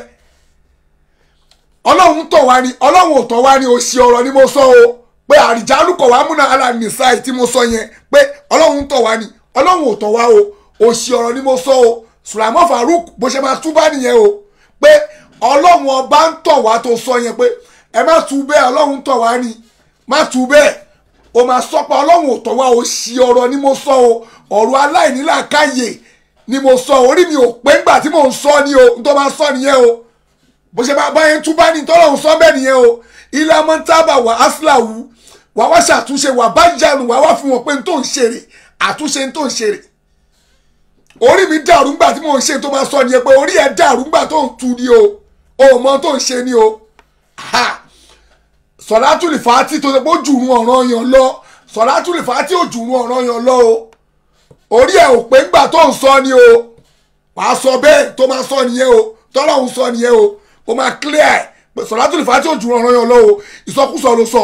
Ọlọ́run tọ̀ wá ni, Ọlọ́run ò tọ̀ wá ni, òṣì ọ̀rọ̀ ni mo sọ o, pé àrìjálùkọ̀ wá múna ara nìsáì tí mo sọ yẹn, pé Ọlọ́run tọ̀ wá ni, Ọlọ́run ò tọ̀ wá o, òṣì ọ̀rọ̀ ni mo sọ o. Sulaimon Farouk bó ṣe máa túbà nìyẹn o, pé Ọlọ́run ọba ń tọ̀ wá tó sọ yẹn pé ẹ má tú bẹ́ẹ̀, Ọlọ́run tọ̀ wá ni, má tú bẹ́ẹ̀, o máa sọ pé Ọlọ́run ò tọ̀ wá, òṣì ọ̀rọ̀ ni mo sọ o, ọ̀rọ̀ aláìnílàákàyè ni mo sọ, orí mi ò pé ńgbà tí mò ń sọ ni o, n tó máa sọ nìyẹn o, bó ṣe máa báyẹn túbà ní tọ́lọ́run sọ bẹ́ẹ̀ nìyẹn o. Ilé mọ́tàbà wà áṣìláwù, wà wá ṣàtúnṣe, wà bá jánu, wà wá fún wọn pé n tó ń ṣeré, àtúnṣe n tó ń ṣeré. Orí mi dàrú ńgbà tí mò ń ṣe, tó máa sọ nìyẹn pé orí ẹ dàrú ńgbà tó ń tu ni o, o mọ tó ń ṣe ni o. Sọ̀látùlì fàátì tó ṣe pé ó jùrù ọ̀ràn yàn lọ, Sọ̀látùlì fàátì ò jùrù ọ̀ràn yàn lọ o, orí ẹ ò pé ńgbà tó ń sọ ni o, wàá sọ bẹ́ẹ̀ tó máa sọ nìyẹn o, tọ́lọ́hún sọ nìyẹn o, o máa clear ẹ̀, Sọ̀látùlì fàátì ò jùrù ọ̀ràn yàn lọ o, ìsọkúsọ ló sọ.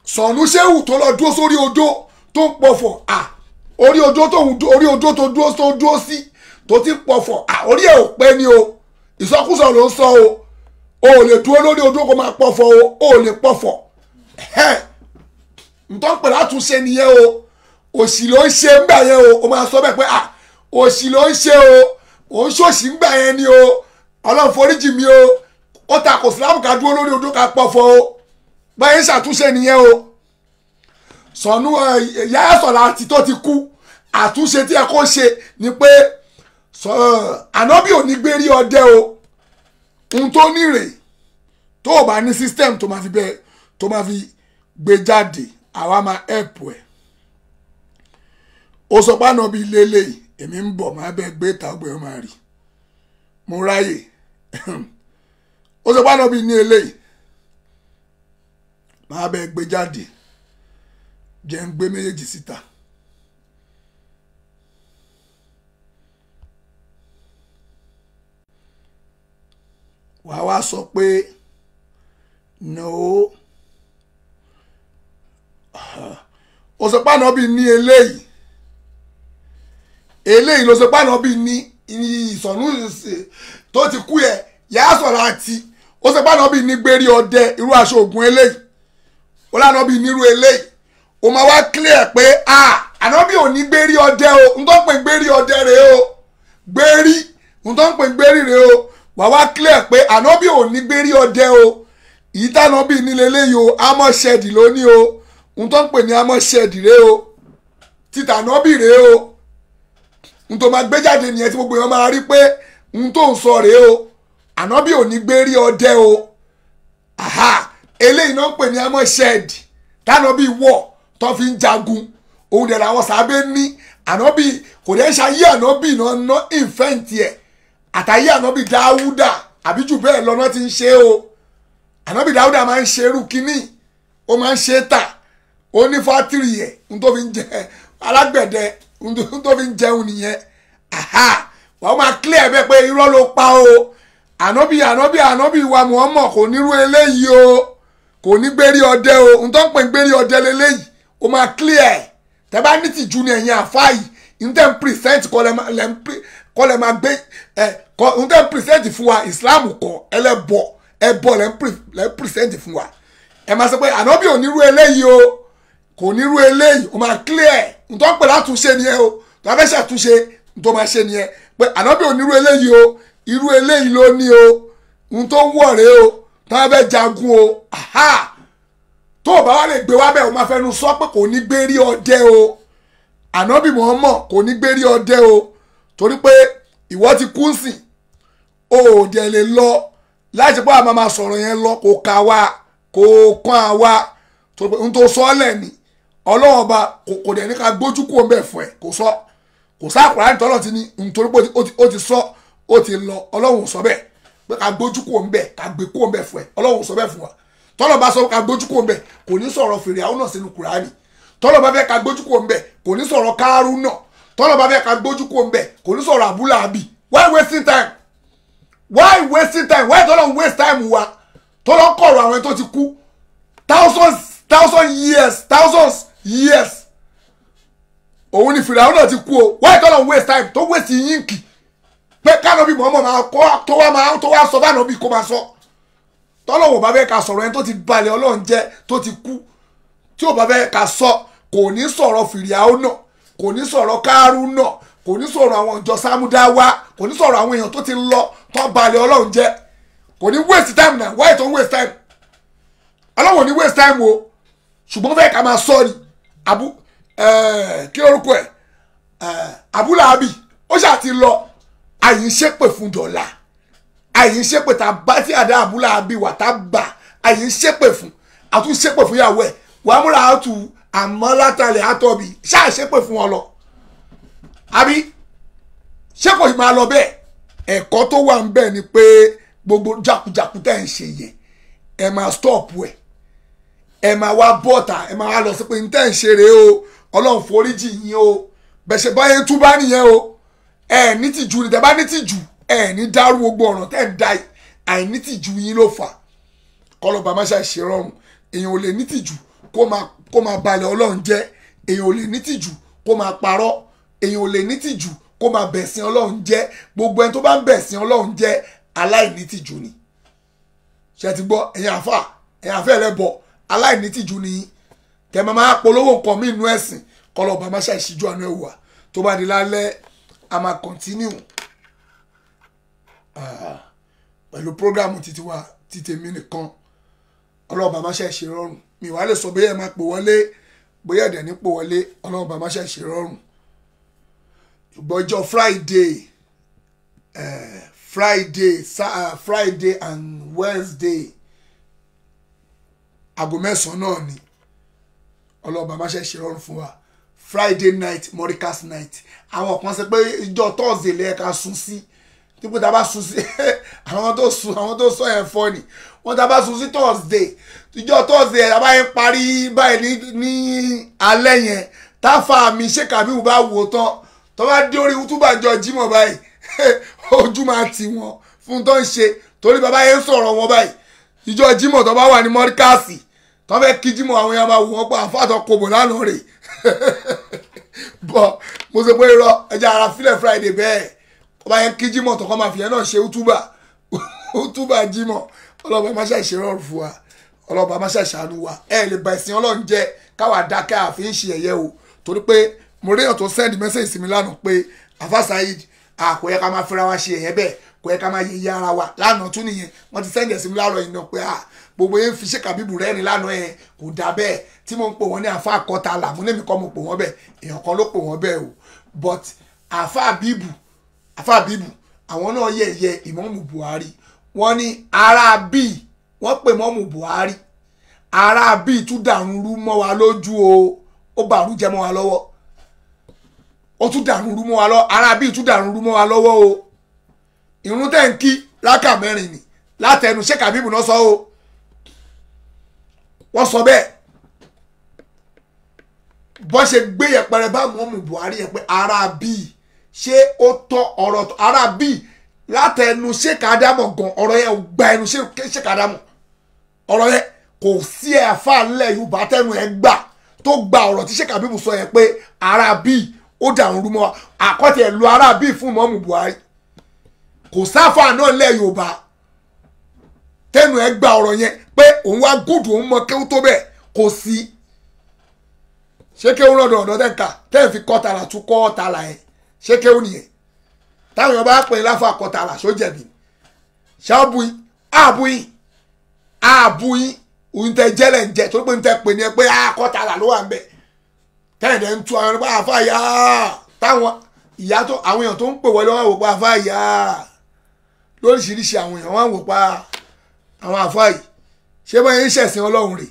Sọ̀nù ṣéwù tó lọ dúró sórí odó tó ń pọ̀fọ̀, à orí odó tó orí odó tó dúró sí tó ti pọ̀fọ̀, à orí ẹ̀ ò pé ni o, ìsọkúsọ ló ń sọ o, o ò lè dúró lórí odó kó máa pọ̀fọ̀ o, o ò lè pọ̀fọ̀. Ntọ́ ń pè látúnṣe nìyẹn o. Òṣì ló ń ṣe ńgbà yẹn o. O máa sọ bẹ́ẹ̀ pé ah òṣì ló ń ṣe o, òun ṣòṣì ńgbà yẹn ni o, Ọlọ́run foríjì mi o. Ó ta kò sílámù ká dúró lórí odó ká pọ̀fọ̀ o. Báyìí ń ṣàtúnṣe nìyẹn o. Sọ̀nù Yahya Salati tó ti kú, àtúnṣe tí ẹ kó ṣe ni pé ànábì ò ní gbérí ọdẹ o. Ohun tó ní rèé, tó o bá ní system tó máa fi bẹ́ẹ̀ tó máa fi gbé jáde, àwa máa help ẹ̀. Ó sọ pé ànábì lélẹ̀, èmi ń bọ̀ máa bẹ́ẹ̀ gbé ìta ọgbẹ́ máa rí mo ráyè. Ó sọ pé ànábì ní eléyìí, máa bẹ́ẹ̀ gbé jáde, jẹ́ ń gbé méjèèjì síta. Wàá wá sọ pé no, ó sọ pé ànábì ní eléyìí, eléyìí ló sọ pé ànábì ní ìsọ̀nù tó ti kú yẹ Yahya Salati. Ó sọ pé ànábì ní gbérí ọdẹ irú aṣọ ògùn eléyìí, ó lànábì nírú eléyìí. Ó máa wá clear pé ànábì ò ní gbérí ọdẹ o. N tó ń pè gbérí ọdẹ rèé o, gbérí, n tó ń pè gbérí rèé o. Wàá wá clear pé ànábì ò ní gbérí ọdẹ o. Ìtànábì nílé eléyìí o, amọ̀ṣẹ́dì ló ní o. N tó ń pè ní amọ̀ṣẹ́dì rèé o, títànábì rèé o. N tó máa gbé jáde nìyẹn tí gbogbo èèyàn máa rí pé n tó ń sọ rèé o. Ànábì ò ní gbérí ọdẹ o. Aha, eléyìí náà ń pè ní amọ̀ṣẹ́dì tànábì wọ̀ tó fi ń jagun. Òun dẹ̀ làwọn sábẹ́ ní ànábì kò dẹ̀ ṣayé ànábì náà ná ìfẹ́ǹtì ẹ̀ àtàyé ànábì Dáúdà àbí jù bẹ́ẹ̀ lọ náà ti ń ṣe o. Ànábì Dáúdà máa ń ṣe irú kínní, ó máa ń ṣe tà, ó ní fátìrì ẹ̀ n tó fi ń jẹ alágbẹ̀dẹ, n tó fi ń jẹun nìyẹn. Aha, wàá máa clear bẹ́ẹ̀ pé irọ́ ló pa o. Ànábì ànábì ànábì wa Muhammad kò nírú eléyìí o, kò ní gbérí ọdẹ o. N tó ń pè ń gbérí ọdẹ leléyìí, o máa clear. Tẹ́ bá ní tìjú ni ẹ̀yin àfáà yìí, n tẹ́ ń present kọ́ lẹ́ máa gbé ẹ̀ kọ́ n tẹ́ ń present fún wa. Islam kọ́ ẹlẹ́bọ ẹbọ lẹ́ ń present fún wa. Ẹ máa sọ pé ànábì ò nírú eléyìí o, kò nírú eléyìí. O máa clear. N tó ń pè látúnṣe nìyẹn o. Tó bá fẹ́ ṣàtúnṣe, n tó máa ṣe nìyẹn pé ànábì ò nírú eléyìí o, irú eléyìí ló ní o, n tó ń wọ̀ rèé o, tó bá fẹ́ jagun o. Aha, tó o bá wá lè gbé wá bẹ́ẹ̀, o máa fẹnu sọ pé kò ní gbérí ọdẹ o. Ànábì Muhammad kò ní gbérí ọdẹ o, torí pé ìwọ ti kú sìn, o ò dẹ̀ lè lọ láti pé àmọ́ máa sọ̀rọ̀ yẹn lọ, kò kà wá, kò kàn á wá, torí pé n tó sọ lẹ̀ ni Ọlọ́run ọba kò dẹ̀ ní ká gbójú kúrò ńbẹ̀ fún ẹ. Kò sọ, kò sá Kùránì tọ́lọ̀ ti ní, nítorí pé ó ti sọ, ó ti lọ. Ọlọ́run ò sọ bẹ́ẹ̀ pé ká gbójú kúrò ńbẹ̀, ká gbé kúrò ńbẹ̀ fún ẹ. Ọlọ́run ò sọ bẹ́ẹ̀ fún wa. Tọ́lọ̀ bá sọ ká gbójú kúrò ńbẹ̀, kò ní sọ̀rọ̀ Fìràwọ́nà náà sínú Kùránì. Tọ́lọ̀ bá fẹ́ ká gbójú kúrò ńbẹ̀, kò ní sọ̀rọ̀ Kárúnà. Tọ́lọ̀ bá fẹ́ ká gbójú kúrò ńbẹ̀, kò ní sọ̀rọ̀ Abúláàbí. Why wasting time? Why wasting time? Why tọ́lọ̀ waste time wa? Tọ́lọ̀ kọ̀rọ̀ àwọn tó ti kú thousands, thousand years, thousands years. Òun ni Fìràwọ́nà náà ti kú o. Why tọ́lọ̀ waste time? Tó waste yínkì pé kánọ́bì mọ̀ọ́mọ̀ máa kọ́ tó wá máa tó wá sọ fánọ́bì kó máa sọ. Tọ́lọ́wọ̀ bá fẹ́ ká sọ̀rọ̀ ẹni tó ti balẹ̀ Ọlọ́run jẹ́ tó ti kú, tí ò bá fẹ́ ká sọ, kò ní sọ̀rọ̀ Fìràwọ́nà, kò ní sọ̀rọ̀ Kárúnà, kò ní sọ̀rọ̀ àwọn ìjọ Sámúdáwá, kò ní sọ̀rọ̀ àwọn èèyàn tó ti lọ tó balẹ̀ Ọlọ́run jẹ́. Kò ní waste time náà. Why tó waste time? Ọlọ́run ò ní waste time o. Ṣùgbọ́n fẹ́ ká máa sọ ni abu kí lórúkọ ẹ̀ Abúláàbí ó ṣáà ti lọ, àyè ń ṣépè fún dọ̀là, àyè ń ṣépè tá a bá tí àdá Abúláàbí wà tá a bà, àyè ń ṣépè fún, àtún ṣépè fún ìyàwó ẹ̀ wàá múra àtù àmọ́ látàlẹ̀ àtọ̀bí ṣáà ṣépè fún wọn lọ. Àbí ṣé kò máa lọ bẹ́ẹ̀? Ẹ̀kọ́ tó wà ń bẹ̀ ni pé gbogbo jákujàku tẹ́ ń ṣe yẹn, ẹ máa stop ẹ̀, ẹ máa wá bọ́ta, ẹ máa wá lọ sí pé n tẹ́ ń ṣe rèé o, Ọlọ́run foríjì yín o, bẹ̀ṣẹ̀ báyẹn túbá nìyẹn o. Ẹ ní tìjú ni, tẹ́ bá ní tìjú ẹ ní dárú gbogbo ọ̀ràn tẹ́ ń da àìní tìjú yín ló fà. Kọlọ́ba má ṣe ṣe rọrùn. Èèyàn ò lè ní tìjú kó máa balẹ̀ Ọlọ́run jẹ́, èèyàn ò lè ní tìjú kó máa parọ́, èèyàn ò lè ní tìjú kó máa bẹ̀sìn Ọlọ́run jẹ́. Gbogbo ẹni tó bá ń bẹ̀sìn Ọlọ́run jẹ́ aláìní tìjú ni. Ṣé ti gbọ́? Ẹ̀yin àfà, ẹ̀yin àfẹ́ ẹlẹ́bọ, aláìní tìjú ni. Tẹ máa máa polówó nǹkan mí inú ẹ̀sìn kọlọ̀ ọba máa ṣàìṣíjú àánú ẹ̀wà tó bá di lálẹ́ a máa continue pẹ̀lú prógrámù títí wa títí mi nìkan ọlọ́ọ̀bà máa ṣàìṣe rọrùn mi wàá lè sọ bóyá ẹ máa pò wọlé bóyá ẹ̀dẹ̀ ní pò wọlé ọlọ́ọ̀bà máa ṣàìṣe rọrùn ṣùgbọ́n ọjọ́ Friday Friday and Wednesday aago 9 náà ni ọlọ́ọ̀bà máa ṣe rọrùn fún wa. Friday night Morikas night àwọn kan sọ pé ìjọ Thursday lẹ́ẹ̀ka sùn sí dípò tá a bá sùn sí àwọn tó sùn àwọn tó sọ yẹn fọ́ ni wọ́n tá a bá sùn sí Thursday ìjọ Thursday ẹ̀ bá yẹn parí báyìí ní alẹ́ yẹn táfà mi ṣé kàbíwù bá wò tán tó bá dé orí túbàjọ Jímọ̀ báyìí ojú máa tì wọ́n fún tó ń ṣe torí bàbá yẹn ń sọ̀rọ̀ wọn báyìí ìjọ Jímọ̀ tó bá wà ní Mọ́ríkàsì tó fẹ́ kí Jímọ̀ àwọn èèyàn máa wò wọ́n pé àfáàtọ̀ kòbò lánàá rè bọ́ mo sọ pé irọ́ ẹja ara fílẹ̀ Friday bẹ́ẹ̀ tó bá yẹn kí Jímọ̀ tó kọ́ máa fìyẹn náà ṣe útúbà útúbà Jímọ̀ ọlọ́ba má ṣàṣe rọrùn fún wa ọlọ́ba má ṣàṣàánú wa ẹ lè ba ẹ̀sìn Ọlọ́run jẹ́ káwa dákẹ́ àfi ń ṣe ẹ̀yẹ o torí pé mo ríyàn tó send message sí mi lánàá pé Alfa Saheed kò yẹ ká máa fira wa ṣe ẹ̀yẹ bẹ́ẹ̀ kò yẹ ká máa yẹ ara wa lánàá tún nìyẹn wọ́n ti send ẹ̀ sí mi láàárọ̀ yìí náà pé gbogbo yẹn fi Sheikh Habibu rẹ́rìn lánàá yẹn kò dà bẹ́ẹ̀ tí mo ń pò wọ́n ní àfa àkọ́ta là mo ní mi kọ́ mo pò wọ́n bẹ́ẹ̀ èèyàn kan ló pò wọ́n bẹ́ẹ̀ o but àfa Habibu àwọn náà yẹ̀yẹ́ Ìmáàmù Buhari wọ́n ní ara bíi wọ́n pè mọ́mù Buhari ara bíi tún dàrún rú mọ́ wa lójú o ó bàrún jẹ́ mọ́ wa lọ́wọ́ ó tún dàrún rú mọ́ wa lọ́wọ́ ara bíi tún dàrún rú mọ́ wa lọ́wọ́ o ìrun tẹ̀ ń kí rákà mẹ́rin ni látẹnu Sheikh Habibu náà sọ o wọ́n sọ bẹ́ẹ̀ bọ́n ṣe gbé yẹpẹrẹ bá mọ́mù Buhari yẹn pé ara bíi ṣé ó tọ́ ọ̀rọ̀ ara bíi látẹnu Sheikh Adamu gan ọ̀rọ̀ yẹn ò gba ẹnu Sheikh Adamu ọ̀rọ̀ yẹn kò sí ẹ̀fà ńlẹ̀ Yorùbá tẹnu ẹ̀ gbà tó gba ọ̀rọ̀ tí Sheikh Habibu sọ yẹn pé ara bíi ó dàrún rú mọ́ àkọ́tì ẹ̀ lu ara bíi fún mọ́mù Buhari kò sáfà náà ńlẹ̀ Yorùbá tẹnu ẹ̀ gba ọ̀rọ̀ yẹn pé òun wá gùdù òun mọ kéwú tó bẹ́ẹ̀ kò sí ṣé kéwú rọ̀dọ̀ ọ̀dọ̀ tẹ̀ ń kà tẹ̀ ń fi kọ́tàlà tún kọ́tàlà yẹn ṣé kéwú nìyẹn táwọn èèyàn bá pè é láfa kọ́tàlà ṣó jẹ̀bi ṣáàbùyín àbùyín àbùyín òun tẹ jẹ́lẹ̀ ń jẹ torí pé ń tẹ pè ní ẹ pé kọ́tàlà ló wà ń bẹ̀ tẹ́ẹ̀dẹ̀ ń tu àwọn ẹni pé àfa yá táwọn ìyá tó àwọn èèyàn tó ń pè wọlé wọn wò pé àfa yá lóríṣiríṣi àwọn èèyàn wọn wò pa àwọn àfa yìí ṣé báyìí ń ṣẹ̀sìn Ọlọ́run rè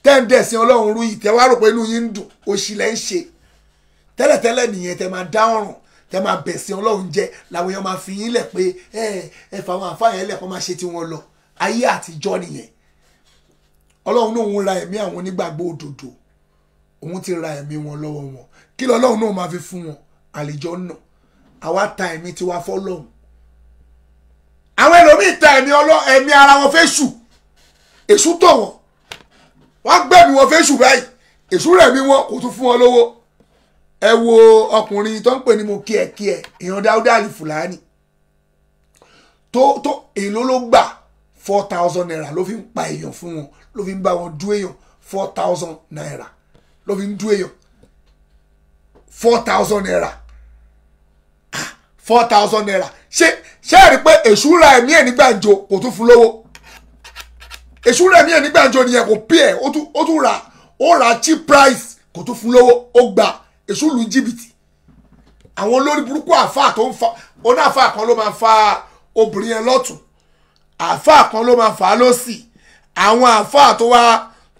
tẹ́ǹdẹ̀sìn Ọlọ́run rú yìí tẹ́ wá rò pé inú yín ń dùn òṣì lẹ́ ń ṣe tẹ́lẹ̀tẹ́lẹ̀ nìyẹn tẹ́ máa dá ọ̀ràn tẹ́ máa bẹ̀sìn Ọlọ́run jẹ́ làwọn èèyàn máa fi yín lẹ̀ pé ẹ fà àwọn àfa yẹn lẹ̀ kó máa ṣe tiwọn lọ ayé àtijọ́ nìyẹn Ọlọ́run náà ń ra ẹ̀mí àwọn onígbàgbọ́ òdodo òun ti ra ẹ̀mí wọn lọ́wọ́ wọn kí lọ́lọ́run náà máa fi fún wọn àlejò náà àwa ta ẹ̀mí tiwa fọ́lọ́run àwọn ẹlòmíì ta ẹ̀mí ara wọn fẹ́ ṣù èṣù tọ̀ wọ́n wọ́n gbẹ̀mí wọn fẹ́ ṣù báyìí èṣù rẹ̀mí wọn kò tún fún wọn lówó ẹ wo ọkùnrin tó ń pè ní mo kí ẹ kí ẹ èèyàn Dáúdà Àlì Fúlàní tó èló ló gbà 4,000 naira ló fi ń pa èèyàn fún wọn ló fi ń bá wọn dú èèyàn 4,000 naira ló fi ń dú èèyàn 4,000 naira 4,000 naira ṣé ẹ rí pé èṣù ra ẹ̀mí ẹ̀ ní gbàǹjo kò tún fún lówó èṣù ra ẹ̀mí ẹ̀ ní gbàǹjo nìyẹn kò pí ẹ̀ ó tún rà ó rà cheap price kò tún fún lówó ó gbà èṣù lu jìbìtì àwọn olórí burúkú àáfàá tó ń fa oní àáfàá kan ló máa fa obìnrin yẹn lọ́tún àáfàá kan ló máa fà á lọ́sì àwọn àáfàá tó wá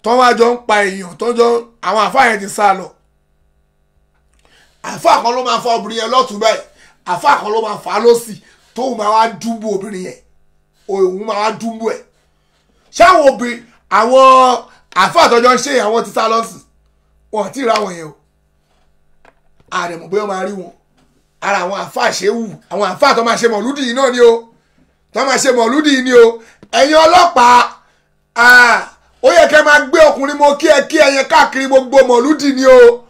tó wá jọ ń pa èèyàn tó jọ àwọn àáfàá yẹn ti sá lọ àáfàá kan ló máa fa obìnrin yẹn lọ́tún báyìí àáfàá kan ló máa fà á lọ́sì tóun máa wá dúnbù obìnrin yẹn òun máa wá dúnbù ẹ̀ ṣáwọn obìnrin àwọn àáfàá tó jọ ń ṣe àwọn ti sá lọ́sì wọn ò tí ì ra wọn yẹn o àrẹ̀mọ̀ bóyá máa rí wọn ara àwọn àáfàá ṣe wù àwọn àáfàá tó máa ṣe mọ̀lúdì yìí náà ni o tó máa ṣe mọ̀lúdì yìí ni o ẹ̀yin ọlọ́pàá ó yẹ kẹ́ máa gbé ọkùnrin mo kí ẹ kí ẹ yẹn káàkiri gbogbo mọ̀lúdì ni o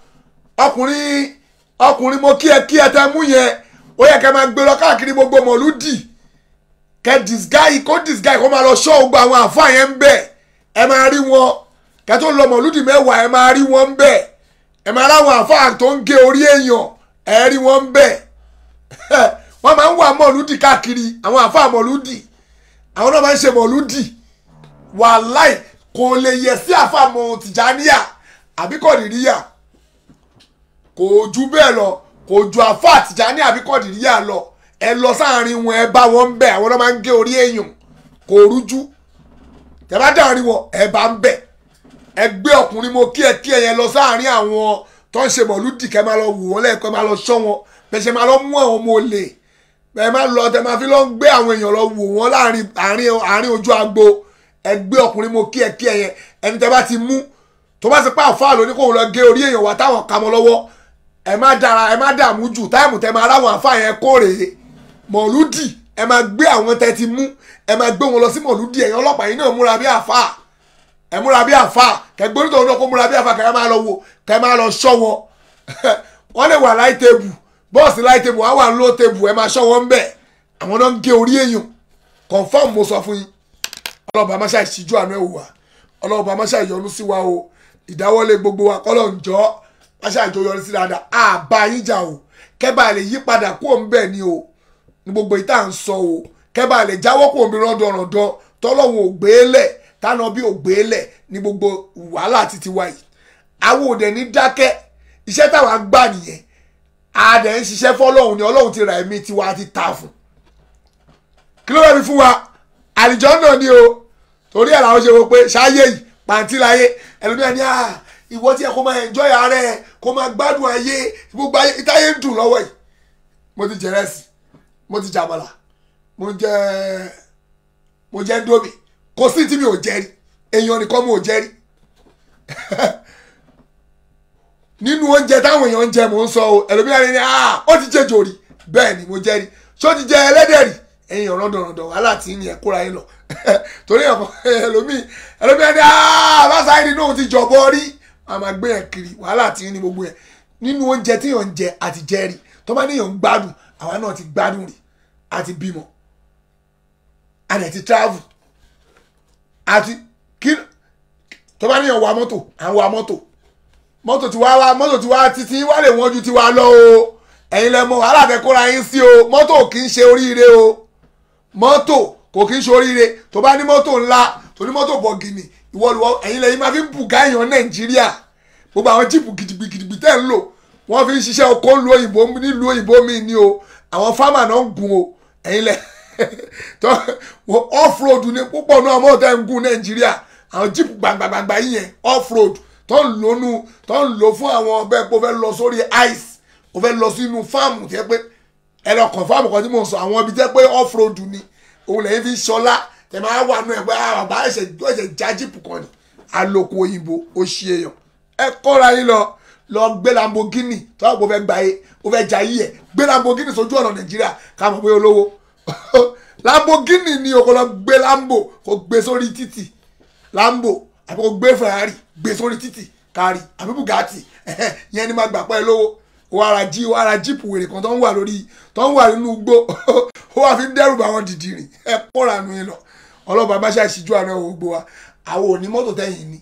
ọkùnrin mo kí ẹ kí ẹ tẹ mú yẹn ó yẹ kẹ́ máa gbé lọ káàkiri gbogbo mọ̀lúdì kẹ́ disguise kó disguise kó máa lọ ṣọ́ gbogbo àwọn àáfàá yẹn ń bẹ̀ ẹ máa rí wọn Kẹ́ tó lọ mọ̀lúdì 10 ẹ máa rí wọn bẹ́ẹ̀. Ẹ máa ráwọn àfáà tó ń gé orí èèyàn, ẹ rí wọn bẹ́ẹ̀. Wọ́n máa ń wà mọ̀lúdì káàkiri, àwọn àfáà mọ̀lúdì, àwọn náà máa ń ṣe mọ̀lúdì. Wàláì kò lè yẹ sí àfáà mọ̀ Tìjàníyà àbí Kọ̀dìríyà, kò ju bẹ́ẹ̀ lọ, kò ju àfáà Tìjàníyà àbí Kọ̀dìríyà lọ. Ẹ lọ sáàrin wọn, ẹ bá wọn bẹ̀, àwọn náà máa ń gé orí èèyàn, kò rújú. Tẹ bá dáàrin wọn, ẹ bá ń bẹ̀. Ẹ gbé ọkùnrin mo kí ẹ kí ẹ yẹn lọ sáàrin àwọn tó ń ṣe mọ̀lúdì, kẹ máa lọ wò wọ́n lẹ́ẹ̀kọ́, máa lọ ṣọ́ wọn, bẹ́ẹ̀ ṣe máa lọ mú àwọn ọmọ olè, bẹ́ẹ̀ máa lọ tẹ máa fi lọ ń gbé àwọn èèyàn lọ wò wọ́n láàrin àárín ojú agbo. Ẹ gbé ọkùnrin mo kí ẹ kí ẹ yẹn, ẹni tẹ bá ti mú tó bá ti pa àfáà lóní kóun lọ gé orí èèyàn wá táwọn kà mọ́ lọ́wọ́, ẹ má dára, ẹ má dààmú jù. Táìmù tẹ máa ráwọn àfáà yẹn kórè mọ̀lúdì, ẹ máa gbé àwọn tẹ ti mú, ẹ máa gbé wọn lọ sí mọ̀lúdì. Ẹ̀yin ọlọ́pàá yìí náà múra bí àfáà, ẹ múra bí àfáà, kẹgbẹ́ onítọ̀hún náà kó múra bí àfáà, kẹ máa lọ wò, kẹ máa lọ ṣọ́ wọn. Wọ́n lè wà láì tebù, bọ́ọ̀sì láì tebù, wọ́n wà ló tebù, ẹ máa ṣọ́ wọn bẹ́ẹ̀. Àwọn náà ń gé orí èèyàn, confirm mo sọ fún yín. Ọlọ́ba má ṣàì ṣíjú àánú ẹ̀ wò wá, ọlọ́ba má ṣàì yọ́nú sí wa o. Ìdáwọ́lé gbogbo wa kọ́lọ̀ ń jọ́, má ṣàì jọ yọrí sí dáadáa. Àbá yín jà o, kẹ́bà lè yí padà kúrò ń bẹ̀ ni o, ní gbogbo ìta ń sọ o, kẹ́bà lè jáwọ́ kúrò ń bí rọ́ndọ̀rọ̀ndọ̀ tọ́lọ́hun ò gbé lẹ̀, tánà bí ò gbé lẹ̀ ní gbogbo wàhálà títí wa yìí. Àwọn òdẹ ní dákẹ́, iṣẹ́ táwa gbà nìyẹn. A dẹ̀ ń ṣiṣẹ́ fọ́lọ́hun ni, Ọlọ́hun ti ra ẹ̀mí tiwa ti ta fún. Kí ló fẹ́ fi fún wa? Àlìjọ náà ni o. Torí ẹ̀ làwọn ṣe wò pé ṣáyé yìí pàǹtí láyé. Ẹlòmíràn ní à, ìwọ tí ẹ kó máa enjoy ara ẹ, kó máa gbádùn ayé, gbogbo ayé ìtayé ń dùn lọ́wọ́ yìí. Mo ti jẹ rẹ́sì, mo ti jàmàlà, mo jẹ ndómi, kò sí tí mi ò jẹ rí, èèyàn nìkan mo ò jẹ rí. Nínú oúnjẹ táwọn èèyàn ń jẹ mò ń sọ o. Ẹlòmíràn ní à, ó ti jẹ jòrì, bẹ́ẹ̀ ni mo jẹ rí. Ṣó ti jẹ ẹlẹ́dẹ̀ rí? Ẹ̀yin ọ̀rọ̀dọ̀rọ̀dọ̀ wàhálà tí ní ẹ kóra yín lọ. Torí ẹlòmíràn ní à, báṣáìrì náà ti jọ̀bọ rí, a máa gbé yẹn kiri, wàhálà tí ní gbogbo yẹn. Nínú oúnjẹ tí èèyàn ń jẹ àti jẹ rí, tó bá níyàn ń gbádùn, àwa náà ti gbádùn rí, àti bímọ, a dẹ̀ ti travel, àti kí tó bá níyàn wa mọ́tò, à ń wa mọ́tò, mọ́tò tí wá wá, mọ́tò tí wá títí wá lè wọ́n ju tiwa lọ o. Ẹ̀yin lẹ mọ̀ wàhálà tẹ kóra yín sí o. Mọ́tò kì í ṣe oríire o, mọ́tò kò kì í ṣe oríire. Tó bá ní mọ́tò ńlá, tó ní mọ́tò bọ̀gìnì, ìwọ lùwọ, ẹ̀yin lẹ́yìn máa fi ń bùgá èèyàn Nàìjíríà. Gbogbo àwọn jíìpù gidigidi tẹ́ ń lò, wọ́n fi ń ṣiṣẹ́ oko ńlu òyìnbó, nílùú òyìnbó mi ni o. Àwọn fámà náà ń gun o. Ẹ̀yin lẹ off road ni púpọ̀ náà mọ́tò tẹ́ ń gun Nàìjíríà. Àwọn jíìpù gbàngbàngbà yìí yẹn off road tó ń lò nù, tó ń lò fún àwọn ọbẹ̀ pé ó fẹ́ lọ sórí ice, ó fẹ́ lọ sínú fáàmù tẹ́ pé ẹ lọ kàn fáàmù kan tí mò ń sọ, àwọn ibi tẹ́ pé off road ni òun lẹ́yìn fi ṣọlá tẹ máa wà nù ẹ̀ pé àbá ẹ̀ṣẹ̀ já jíìpù kan ni. Àlòkù òyìnbó ó ṣe èèyàn. Ẹ kọ́ra yín lọ, lọ gbé Lamborghini tó wà pé ó fẹ́ gba yé, ó fẹ́ ja yí ẹ̀, gbé Lamborghini sójú ọ̀nà Nàìjíríà ká mọ̀ pé olówó. Lamborghini ni o, kò lọ gbé Lambo kò gbé sórí títì, Lambo àbí kò gbé Ferrari gbé sórí títì kárí, àbí Bugatti, yẹn ni máa gbà pẹ́ lówó. Ó wá ra jíìpù wèrè kan tó ń wà lórí, tó ń wà nínú igbó, ó wà fi ń dẹ́rù bá wọn dìdìrìn. Ẹ kóra nu yín lọ. Ọlọ́ba má ṣe àṣìjú àná gbogbo wa. Àwọn onímọ́tò tẹ̀yìn ni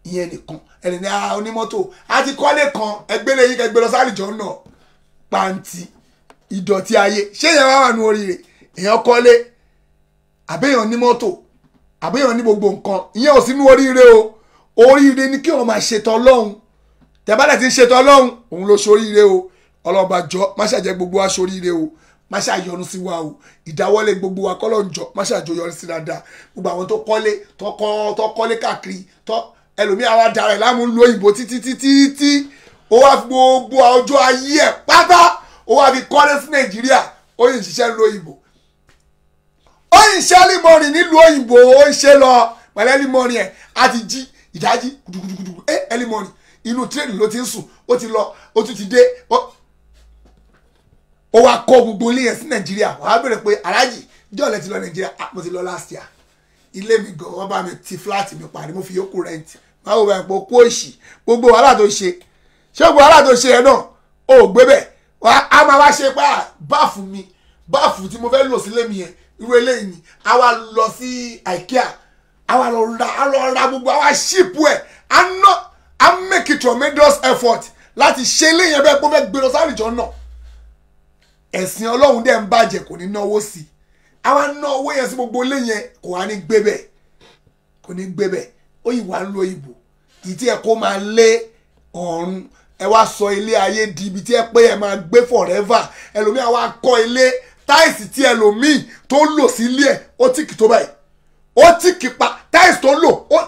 ìyẹn nìkan, ẹni ní onímọ́tò àti kọ́lé kan, ẹgbẹ́lẹ̀ yín kẹgbẹ́ lọ sálìjọ́ náà. Pàǹtí ìdọ̀tí ayé, ṣé èèyàn wá wà nù oríire? Èèyàn kọ́lé, àbẹ́yàn ní mọ́tò, àbẹ́yàn ní gbogbo nǹkan, ìyẹn ò sínú oríire o. Oríire ni kí wọ́n máa ṣètò Ọlọ́run. Tẹ́bálẹ̀ ti ń ṣètò Ọlọ́run, òun ló ṣoríire o. Ọlọ́ba jọ má ṣàjẹ́ gbogbo wa ṣoríire o, má ṣàyọnu sí wa o. Ìdáwọ́lé gbogbo wa kọ́lọ́ ń jọ má ṣàjọ yọrí sí dáadáa. Gbogbo àwọn tó kọ́lé, tó kọ́lé káàkiri, tó ẹlòmíà wa dára ẹ̀ láàmú lu òyìnbó títí títí tí ó wá fi gbogbo ọjọ́ ayé ẹ̀ pátá ó wá fi kọ́lé sí Nàìjíríà, ó yìí ń ṣiṣẹ́ lu òyìnbó, ó yìí ń ṣe ẹlímọ̀rìn nílùú òyìnbó, ó ń ṣe lọ pẹ̀lú ẹlímọ̀rìn ẹ̀ àti jí ìdájí gudugudugudu ẹ ẹlímọ̀rìn inú tírẹ̀nì ló ti ń sùn, ó ti lọ, ó tún ti dé, ó wá kọ́ gbogbo ilé yẹn sí Nàìjíríà. Wàá bẹ̀rẹ̀ pé aláàjì jọ́ọ̀lẹ̀ ti lọ Nàìjíríà, mo ti lọ last year, ilé mi gan wọ́n bá mi ti fúláàtì mi parí, mo fi yókù rẹ́ǹtì. Máa wò báyìí pé kó òṣì gbogbo wàhálà tó ṣe, ṣé gbogbo wàhálà tó ṣe yẹn náà ó gbé bẹ̀ á máa wá ṣe pé báàfù mi, báàfù tí mo fẹ́ lò sílé mi yẹn irú eléyìí ni, a wá lọ sí IKEA, a wá lọ ra, a lọ ra gbogbo, a wá ṣíìpù ẹ̀, A ná a make a tremendous effort láti ṣe ilé yẹn bẹ́ẹ̀ pé ó fẹ́ gbé lọ sáré ìjọ náà. Ẹ̀sìn Ọlọ́run dẹ̀ ń bàjẹ́, kò ní náwó sí i. Àwa ná owó yẹn sí gbogbo ilé yẹn, kò wá ní gbé bẹ́ẹ̀, kò ní gbé bẹ́ẹ̀. Ó yìí wá ń lo ìbò ìtí ẹ kó máa lé ọ̀run. Ẹ wá sọ ilé ayé di ibi tí ẹ pé ẹ máa gbé forever. Ẹlòmíì àwa kọ́ ilé táìsì tí ẹlòmíì tó lò sí ilé ẹ̀ ó tìkì tó báyìí, ó tìkì pa táìsì tó lò, ó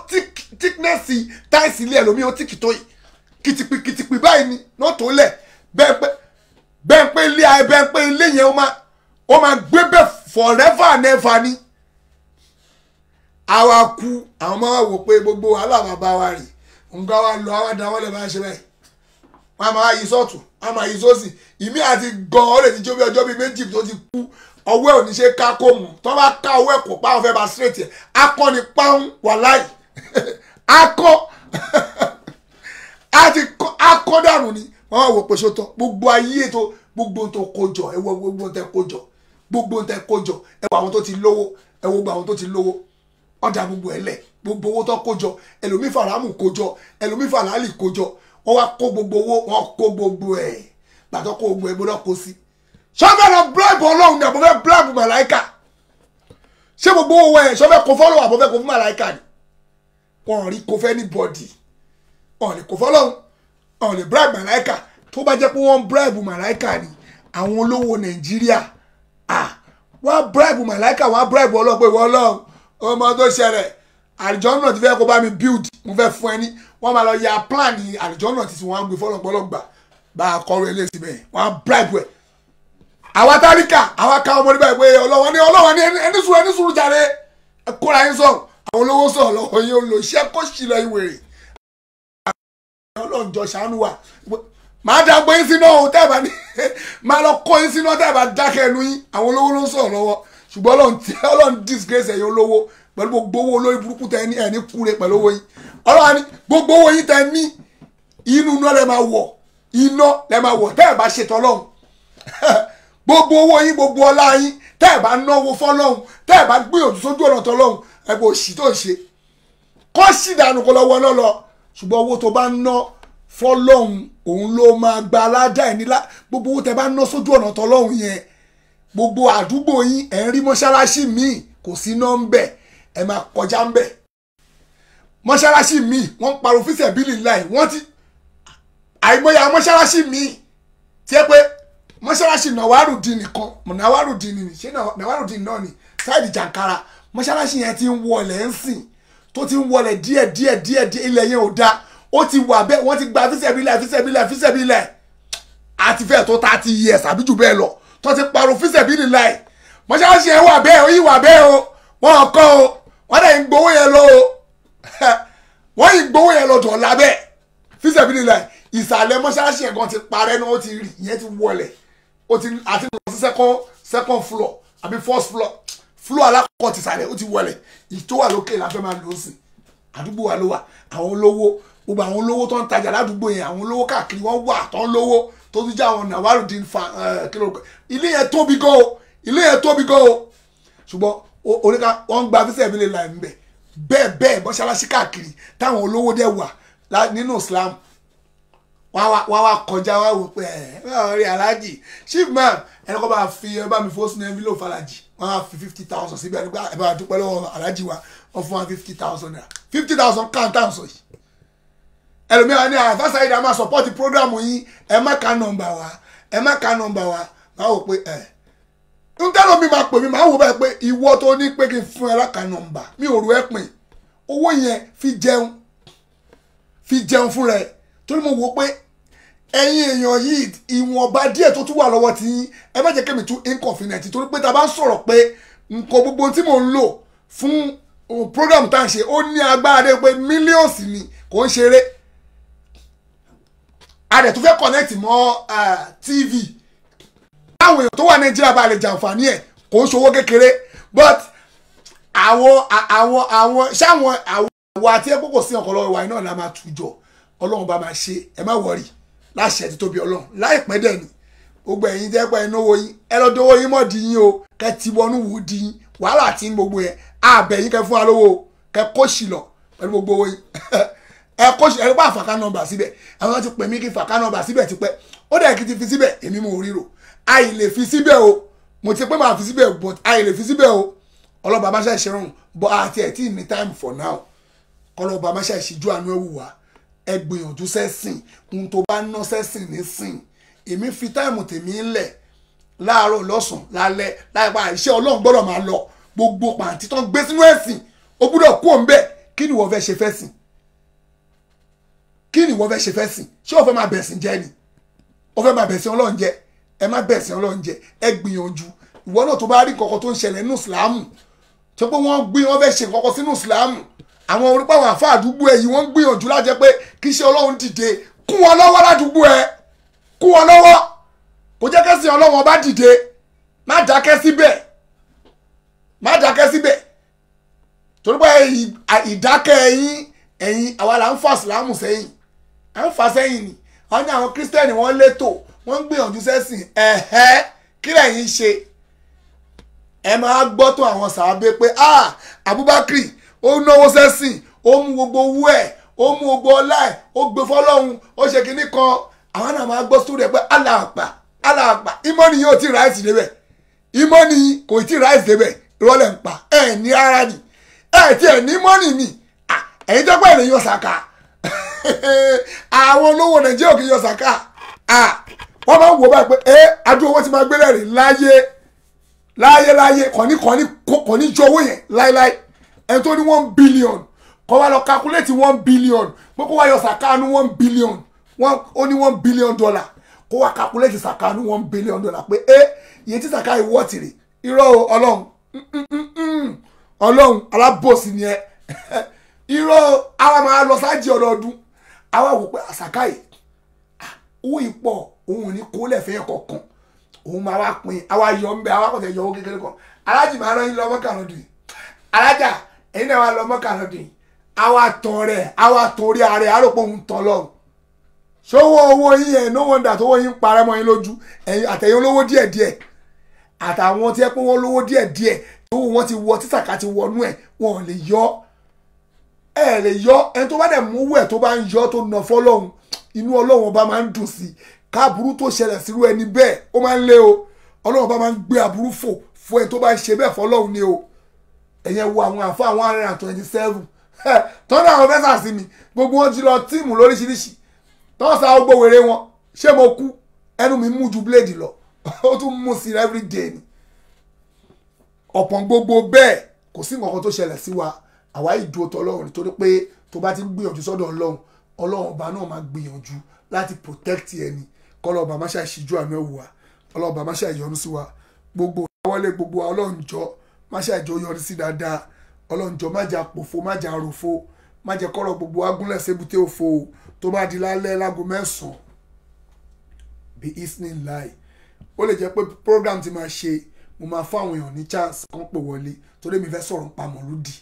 tíknẹ́sì táìsì ilé ẹlòmíì ó tìkì tó yìí, kìtìpì kìtìpì báyìí ni náà tó lẹ̀. Bẹ́ẹ̀ pé ilé ayé, bẹ́ẹ̀ pé ilé yẹn ó máa gbé bẹ́ẹ̀ forever and ever ni. Àwa kú, àwọn máa wò pé gbogbo wàhálà bàbá wa rè, nǹkan wa lọ, àwa dá wọlé bá ṣe báyìí, wọn a máa yí sọ́ọ̀tù, a máa yí sósì. Ìmí àti gan ọ lè ti jó bí ọjọ́ bíi méjì tó ti kú, ọwọ́ ẹ̀ ò ní ṣe ká kó mú. Tó bá ká ọwọ́ ẹ̀ kó pa, àwọn fẹ́ bá straight ẹ̀ akọni páhùn wàláì akọ àti akọ dànù ni. Wọ́n wò pé sótọ́ gbogbo ayé tó gbogbo tó kójọ, ẹ wo gbogbo tẹ kójọ, gbogbo tẹ kójọ, ẹ wo àwọn tó ti lówó, ẹ wo gbogbo àwọn tó ti lówó, ọ̀dà gbogbo ẹ̀ lẹ̀, gbogbo owó tó kójọ, ẹlòmíì fàrámù kójọ, ẹlòmíì fàlálì kójọ, wọ́n wá kó gbogbo owó, wọ́n kó gbogbo ẹ̀, gbàtọ́ kó gbogbo ẹ̀ gbọ́dọ̀ kó sí. Ṣọ́fẹ́ lọ bribe Ọlọ́run ni àbọ̀fẹ́ bribe màláìkà? Ṣé gbogbo owó ẹ̀ ṣọ́fẹ́ kó fọ́lọ́ àbọ̀fẹ́ kó fún màláìkà ni? Wọ́n rí kó fẹ́ ní bọ́dì, wọ́n lè kó fọ́lọ́run, wọ́n lè bribe màláìkà. Tó bá jẹ́ pé wọ́n bribe màláìkà ni, àwọn olówó Nàìjíríà wọ́n á bribe màláìkà, wọ́n á bribe Ọlọ́run pé ìwọ Ọlọ́run ọmọ tó ṣẹlẹ̀ àlùjọ náà ti fẹ́ kó bá mi build, mo fẹ́ fún ẹ ní. Wọ́n máa lọ ya plan àlùjọ náà ti wọ́n á gbé fọlọ́gbọ́lọ́gbà bá a kọ́rọ̀ eléyìí síbẹ̀, wọ́n á bribe ẹ̀. Àwa tálíkà, àwa ká ọmọ nígbà pé Ọlọ́wọ́ ní Ọlọ́wọ́ ní ẹni sùúrù, ẹni sùúrù jàre, ẹ kóra yín sọ̀rọ̀. Àwọn olówó sọ̀rọ̀ lọ́wọ́ yín, ó lò iṣẹ́ kó sì lọ ìwèrè. Ọlọ́run jọ ṣàánú wa. Màá dá gbé yín sínú ọ̀hún tẹ́ ẹ bá ní, máa lọ kó yín sínú ọ̀hún tẹ́ ẹ bá dákẹ́ ẹnu yín. Àwọn olówó ló ń sọ̀rọ̀ lọ́wọ́, ṣùgbọ́n Ọlọ́run disgrace ẹ̀yin olówó pẹ̀lú gbogbo owó olórí burúkú tẹ ní, ẹ̀ ní kúre pẹ̀lú owó yín. Ọlọ́run ní gbogbo owó yín tẹ ní, inú iná lẹ máa wọ̀, iná lẹ máa wọ̀ tẹ́ ẹ bá ṣètò Ọlọ́run. Gbogbo owó yín, gbogbo ọlá yín tẹ́ ẹ bá náwó fọ́lọ́run, tẹ́ ẹ bá gbìyànjú sójú ọ̀nà tọ́lọ́run, ẹ bó ṣì tó ń ṣe kó sì dànù kó lọ́wọ́ náà lọ. Ṣùgbọ́n owó tó bá ná fọ́lọ́run òun ló máa gba aládàá ẹ̀ nílá. Gbogbo owó tẹ́ bá ná sójú ọ̀nà tọ́lọ́run yẹn, gbogbo àdúgbò yín ẹ̀ ń rí mọ́ṣáláṣí míì kò sí iná ń bẹ̀, ẹ máa kọjá ń bẹ̀. Mọ́ṣáláṣí míì wọ́n ń parọ́ fíṣẹ̀ bílì láì wọ́n ti àìmọye àwọn mọ́ṣáláṣí míì tí ẹ pé mọ́ṣáláṣí Nàwárùdín nìkan, Nàwárùdín ni, ṣé Nàwárùdín náà ni sáìdì jàǹkara, mọ́ṣáláṣí yẹn ti ń wọlé ń sìn, tó ti ń wọlé díẹ̀ díẹ̀ díẹ̀ díẹ̀, ilẹ̀ yẹn ò da, ó ti wà bẹ́ẹ̀, wọ́n ti gba fíṣẹ̀ bílẹ̀ fíṣẹ̀ bílẹ̀ fíṣẹ̀ bílẹ̀ àti fẹ́ẹ̀ tó 30 years àbí jù bẹ́ẹ̀ lọ tó ti parọ́ fíṣẹ̀ bílì láì. Mọ́ṣáláṣí yẹn wà bẹ́ẹ̀, ó yí wà bẹ́ẹ̀ o, wọ́n kọ́ o, wọ́n dẹ̀ ń gbowó yẹn lọ o, wọ́n yìí gbowó yẹn lọ dọ̀la bẹ́ẹ̀ fíṣẹ̀ bílì láì. Ìsàlẹ̀ mọ́ṣáláṣí yẹn gan ti parẹ́ náà, ó ti rì, ìyẹn ti wọlẹ̀, ó ti àti lọ sí second floor àbí first floor, floor alákọ̀ọ́ ti sàlẹ̀ ó ti wọlẹ̀, ìtó wà lókè la fẹ́ máa lò ó sí. Àdúgbò wa ló wà, àwọn olówó, gbogbo àwọn olówó tó ń tajà ládùúgbò yẹn, àwọn olówó káàkiri wọ́n wà tó ń lówó, tó tún jẹ́ àwọn Nàwárùdín fa kílò. Ilé yẹn tóbi gan o, ilé yẹn tóbi gan o, ṣùgbọ́n oníka wọ́n ń gba fíṣẹ̀ ìbílẹ̀ láì ń bẹ̀ bẹ́ẹ̀ bẹ́ẹ̀ mọ́ṣáláṣí káàkiri táwọn olówó dẹ̀ wà nínú Islam. Wọ́n wá kọjá wá wò pé ẹ ẹ rí aláàjì chief man, ẹni kọ́ bá fi ẹ bá mi fowó sínú envelope aláàjì, wọ́n á fi 50,000 síbi, ẹni pé ẹ bá dúpẹ́ lọ́wọ́ aláàjì wa, wọ́n fún wa 50,000 naira, 50,000 káńtà ń sọ yìí. Ẹlòmíràn ní àfáàsá yìí dá máa support program yín, ẹ má ka nọ́mbà wa, ẹ má ka nọ́mbà wa. Máa wò pé ẹ ń tẹ́lọ̀ mi máa pè mí, máa wò báyìí pé ìwọ tó ní pé kí n fún ẹ láka nọ́mbà mi ò rò ẹ́ pin, owó yẹn fi jẹun, fi jẹun fúnra ẹ. Torí mo wò pé ẹ̀yin èèyàn yìí ìwọ̀nba díẹ̀ tó tún wà lọ́wọ́ tí yín, ẹ má jẹ́ kémi tún inconvenient, torí pé tá a bá ń sọ̀rọ̀ pé nǹkan gbogbo tí mò ń lò fún program tá à ń ṣe ó ní agbára dé pé mílíọ̀nsì ni, kò ń ṣeré. A dẹ̀ tún fẹ́ connect mọ́ TV, táwọn èèyàn tó wà Nàìjíríà bá lè jàǹfààní ẹ̀, kò ń ṣòwò kékeré. But àwọn àwọn àwọn ṣáwọn àwọn àti ẹ̀kọ́ kò sí ọkọ̀ lọ́wọ́ wa iná la máa tù jọ, Ọlọ́run bá máa ṣe, ẹ má wọrí láṣẹ ti tóbi Ọlọ́run láìpẹ́ dẹ̀ ni. Gbogbo ẹ̀yin jẹ́ pé ẹnáwó yín, ẹ lọ dówó yín mọ́ di yín o, kẹ́ ti wọnú wò di yín, wàhálà tí ń gbogbo yẹn àbẹ̀ yín kẹ́ fún wa lówó o, kẹ́ kó sì lọ pẹ̀lú gbogbo owó yín. Ẹ kó ẹ bá fàkà nọ́mbà síbẹ̀. Àwọn ti pè mí kí fàkà nọ́mbà síbẹ̀ tipẹ́, ó dẹ̀ kí ti fi síbẹ̀, èmi mo ríro àì lè fi síbẹ̀ o. Mo ti pé máa fi síbẹ̀, but àì lè fi síbẹ̀ o. Ọlọ́ba má ṣe ṣerun, but àti ẹ̀ tí ní time for now. Ọlọ́ba má ṣe ṣíjú àánú ẹ̀wù wá. Ẹ gbìyànjú sẹ́sìn, ohun tó bá ná sẹ́sìn nísìn. Èmi fi táìmù tèmi ńlẹ̀ láàárọ̀, lọ́sàn-án, lálẹ́, láìpa iṣẹ́ Ọlọ́run gbọ́dọ̀ máa lọ. Gbogbo pàǹtí tó ń gbé sínú ẹ̀sìn ó gbọ́dọ̀ kú òun bẹ́ẹ̀. Kí ni ìwọ fẹ́ ṣe fẹ́ sìn? Kí ni ìwọ fẹ́ ṣe fẹ́ sìn? Ṣé o fẹ́ máa bẹ̀sìn jẹ́ ni? O fẹ́ máa bẹ̀sìn Ọlọ́run jẹ́? Ẹ má bẹ̀sìn Ọlọ́run jẹ́. Ẹ gbìyànjú. Ìwọ náà tó bá rí kọ̀kọ̀ tó ń ṣẹlẹ̀ nínú Ìsìlámù, tó pé wọ́n gbé wọ́n fẹ́ ṣe kọ̀kọ̀ sínú Ìsìlámù, àwọn orípa àwọn àfa àdúgbò ẹ yìí wọ́n ń gbìyànjú láti jẹ́ pé kí iṣẹ́ Ọlọ́run dìde. Kún wọn lọ́wọ́ ládùúgbò ẹ, kún wọn lọ́wọ́, kò jẹ́ kẹ́sìn Ọlọ́run ọba dìde. Má dákẹ́ síbẹ̀, má dákẹ́ síbẹ̀, torí pé ìdákẹ́ ẹ̀yin ẹ̀yin àwa là ń fa Ìsìlámù sẹ́yìn, à ń fa sẹ́yìn ni. Wọ́n ní àwọn kírísítẹ́nì wọ́n létò, wọ́n ń gbìyànjú sẹ́sìn. Ẹ̀hẹ́, kí lẹ̀yin ṣe? Ẹ máa gbọ́ tó àwọn sàábé pé ah, Abubakar ó náwó sẹ́sìn, ó mú gbogbo owó ẹ̀, ó mú gbogbo ọlá ẹ̀, ó gbé fọlọ́hun, ó ṣe kinní kan. Àwọn náà máa gbọ́ sórí ẹ̀ pé alàgbà alàgbà, ìmọ̀ni yóò ti ráìsì débẹ̀, ìmọ̀ni kò tí ráìsì débẹ̀, ìrọ̀lẹ́ ń pa ẹ̀ ní ara ni ẹ̀ tí ẹ̀ ní mọ́nì ni. Ẹ̀yin tó pẹ́ lè yọ sàkà. Àwọn olówó Nàìjíríà kì í yọ sàkà. Wọ́n máa ń wò báyìí pé ẹ adúlọ owó ti máa gbélé rè láyé láyé láyé, kọ́ni kọ́ni kọ́ni ju owó yẹn láéláé. Ẹni tó ní 1 billion kọ́ wa lọ calculate 1 billion pé kó wá yọ sàkà ní 1 billion, ó ní $1 billion, kó wá calculate sàkà ní $1 billion pé ẹ iye tí sàkà yìí wọ́ọ̀tì rè. Irọ́ o, Ọlọ́run Ọlọ́run alábòsí ni ẹ. Irọ́, àwa máa lọ sáájì ọdọọdún, àwa wò pé àsàkà yìí owó yìí pọ̀, òun ò ní kó lẹ́fẹ̀ẹ́ kọ̀ọ̀kan, òun máa wá pín, àwa yọ ń bẹ, àwa kò tẹ̀ yọ owó kékeré kan. Alájì máa rán yín lọ Mọ́kà lọ́dún yìí, alájà ẹ̀yin náà wá lọ Mọ́kà lọ́dún yìí. Àwa tán rẹ̀, àwa torí ara ẹ̀, àròpọ̀ òun tán lọ́rùn. Ṣówó owó yín yẹn, no wonder tó owó yín ń parẹ́ mọ́ yín lójú. Ẹ̀yin àtẹ̀yìn olówó díẹ̀díẹ̀, àtàwọn tí ẹ pé wọ́n lówó díẹ̀díẹ̀, owó wọn ti wọ títàkà ti wọnú ẹ̀, wọn ò lè yọ. Ẹ lè yọ. Ẹni tó bá dẹ̀ mú owó ẹ̀ tó bá ń yọ tó nà fọlọ́hún, inú Ọlọ́run ọba máa ń dùn sí i. Káàbùrú tó ṣẹlẹ̀ sírú ẹni bẹ́ẹ̀ ó máa ń lé o. Ọlọ́run ọba máa ń gbé aburú fò fún ẹni tó bá ń ṣe bẹ́ẹ̀ fọlọ́hún ni o. Ẹ̀yẹn wo àwọn àfa 127 tọ́nà àwọn fẹ́sà sí mi, gbogbo wọn ti lọ tíìmù lóríṣiríṣi, tọ́sà gbogbo wèrè wọn. Ṣé mo kú? Ẹnu mi mú ju bíléèdì lọ, ó tún mú sí every day ni. Ọ̀pọ̀n gbogbo bẹ́ẹ̀ kò sí nǹkan tó ṣẹlẹ̀ sí wa. Àwa ìdúró tọ Ọlọ́run, nítorí pé tó bá ti ń gbìyànjú sọ́dọ̀ Ọlọ́run, Ọlọ́run ọba náà máa gbìyànjú láti protect ẹni. Kọ́lọ́ ọba má ṣe ṣíjú àánú ẹ̀wù wa, Ọlọ́run ọba má ṣe yọ́nú sí wa. Gbogbo wọlé gbogbo wa, Ọlọ́run jọ má ṣe àjọ yọrí sí dáadáa. Ọlọ́run jọ má jà pòfo, má jà ròfo, má jẹ́ kọ́rọ̀ gbogbo wa gúnlẹ̀ sébúté òfo. Tó bá di lálẹ́ láago 9 bí evening láì, ó lè jẹ́ pé program ti máa ṣe, mo máa fún àwọn èèyàn ní chance kan pè wọlé, torí mi fẹ́ sọ̀rọ̀ nípa mọ̀lúdì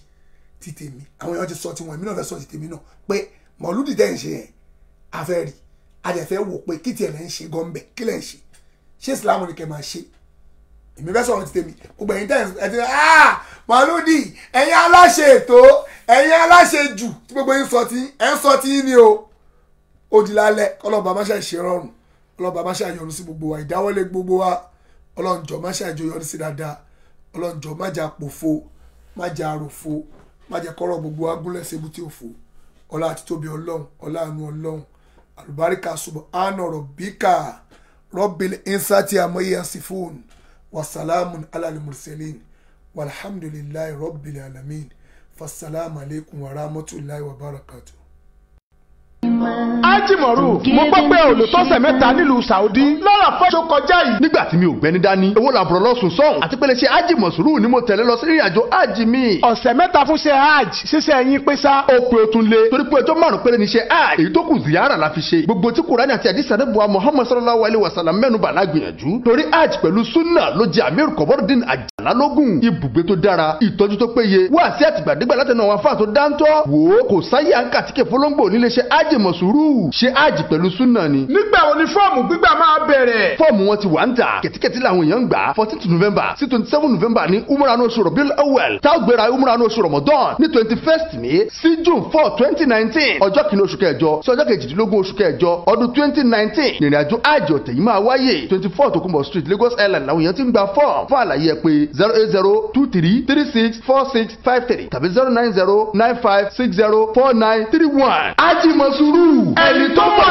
ti tèmi. Àwọn èèyàn ti sọ tiwọn, èmi náà fẹ́ sọ ti tèmi náà pé mọ̀lúdì tẹ́ ń ṣe yẹn a fẹ́ rí, a dẹ̀ fẹ́ wò pé kí tiẹ̀ lẹ́ ń ṣe gọ́ńbẹ̀, kí lẹ́ ń ṣe, ṣé Ìsìlámù ni kẹ́ máa ṣe? Èmi fẹ́ sọ̀rọ̀ ti tèmi. Gbogbo ẹ̀yin tẹ́ ẹ ti ah mọ̀lúdì, ẹ̀yin aláṣẹ ètò, ẹ̀yin aláṣẹ jù, tí gbogbo yín sọ ti ẹ̀ ń sọ ti yín ni o. Ó di lálẹ́, kọ́lọ́ba má ṣe ṣe rọrùn, ọlọ́ba má ṣe àyọrù sí gbogbo wa, ìdáwọ́lé gbogbo wa, Ọlọ́run jọ̀ọ́ má ṣe àjọyọrí sí dáadáa. Ọlọ́run jọ̀ọ́ má jà pòfo, má jà àròfo, má jẹ́ kọ́rọ̀ gbogbo wa gúnlẹ̀ sébúté òfo. Ọlá àti tóbi Ọlọ́run, ọlá àánú Ọlọ́run, àlùbáríkà subhana rabbika rabbil insati amma yasifun wasalamun alal mursalin walhamdulillahi rabbil alamin. Fassalamu alaikum wa rahmatullahi wa barakatuh. Ájìmọ̀rù, mo gbọ́ pé olùtọ́sẹ̀ mẹ́ta nílùú Saudi lọ́rọ̀ fọ́ṣọ kọjá yìí. Nígbà tí mi ò gbẹ́ni dání, owó làbúrò lọ́sùn sọ́hùn àti pé lè ṣe Ájìmọ̀sùrù ni mo tẹ̀lé lọ sí ìrìnàjò ájì mi. Ọ̀sẹ̀ mẹ́ta fún ṣe hajj, ṣíṣe ẹ̀yin pé sá. Ó pé o tún lé, torí pé ọjọ́ márùn-ún péré ni ṣe hajj, èyí tó kù ziyara la fi ṣe. Gbogbo tí Kùránì àti àdìsí àdébùwà Muhammad sallallahu alayhi wa sallam mẹ́nu bà lágbìyànjú. Torí hajj pẹ̀lú sunna ló jẹ́ Amir Kọ̀bọ́rọ̀dín Àjàlá Àjàlá lógún. Ibùgbé tó dára, ìtọ́jú tó péye, wá sí àtìgbàdégbà látẹnu àwọn afáà tó dáńtọ́. Wò ó, kò sáyé à ń kàtíkè fọlọ́ngbò níléeṣẹ́ Ájì Mọ̀súrù. Ṣe ájì pẹ̀lú súnà ni. Nígbà wo ni fọ́ọ̀mù gbígbà máa bẹ̀rẹ̀? Fọ́ọ̀mù wọn ti wà ń tà, kẹ̀tíkẹ̀tí làwọn èèyàn ń gbà. 14 November sí 27 November ní umrah ní oṣù Rabiul Awwal, tá ó gbéra umrah ní oṣù Ramadan ní 21st May sí June 4, 2019. Ọjọ́ 1 oṣù kẹjọ sí ọjọ́ 18 oṣù kẹjọ ọdún 2019 ìrìn àjò ájì ọ̀tẹ̀ yìí máa wáyé. 24 Tokunbo Street, Lagos Island làwọn èèyàn ti ń gba fọ́ọ̀mù. Fún àlàyé, ẹ pè 08023364653 tàbí 09095604931. Ájì Mọ̀súrù, ẹni tó mọ̀.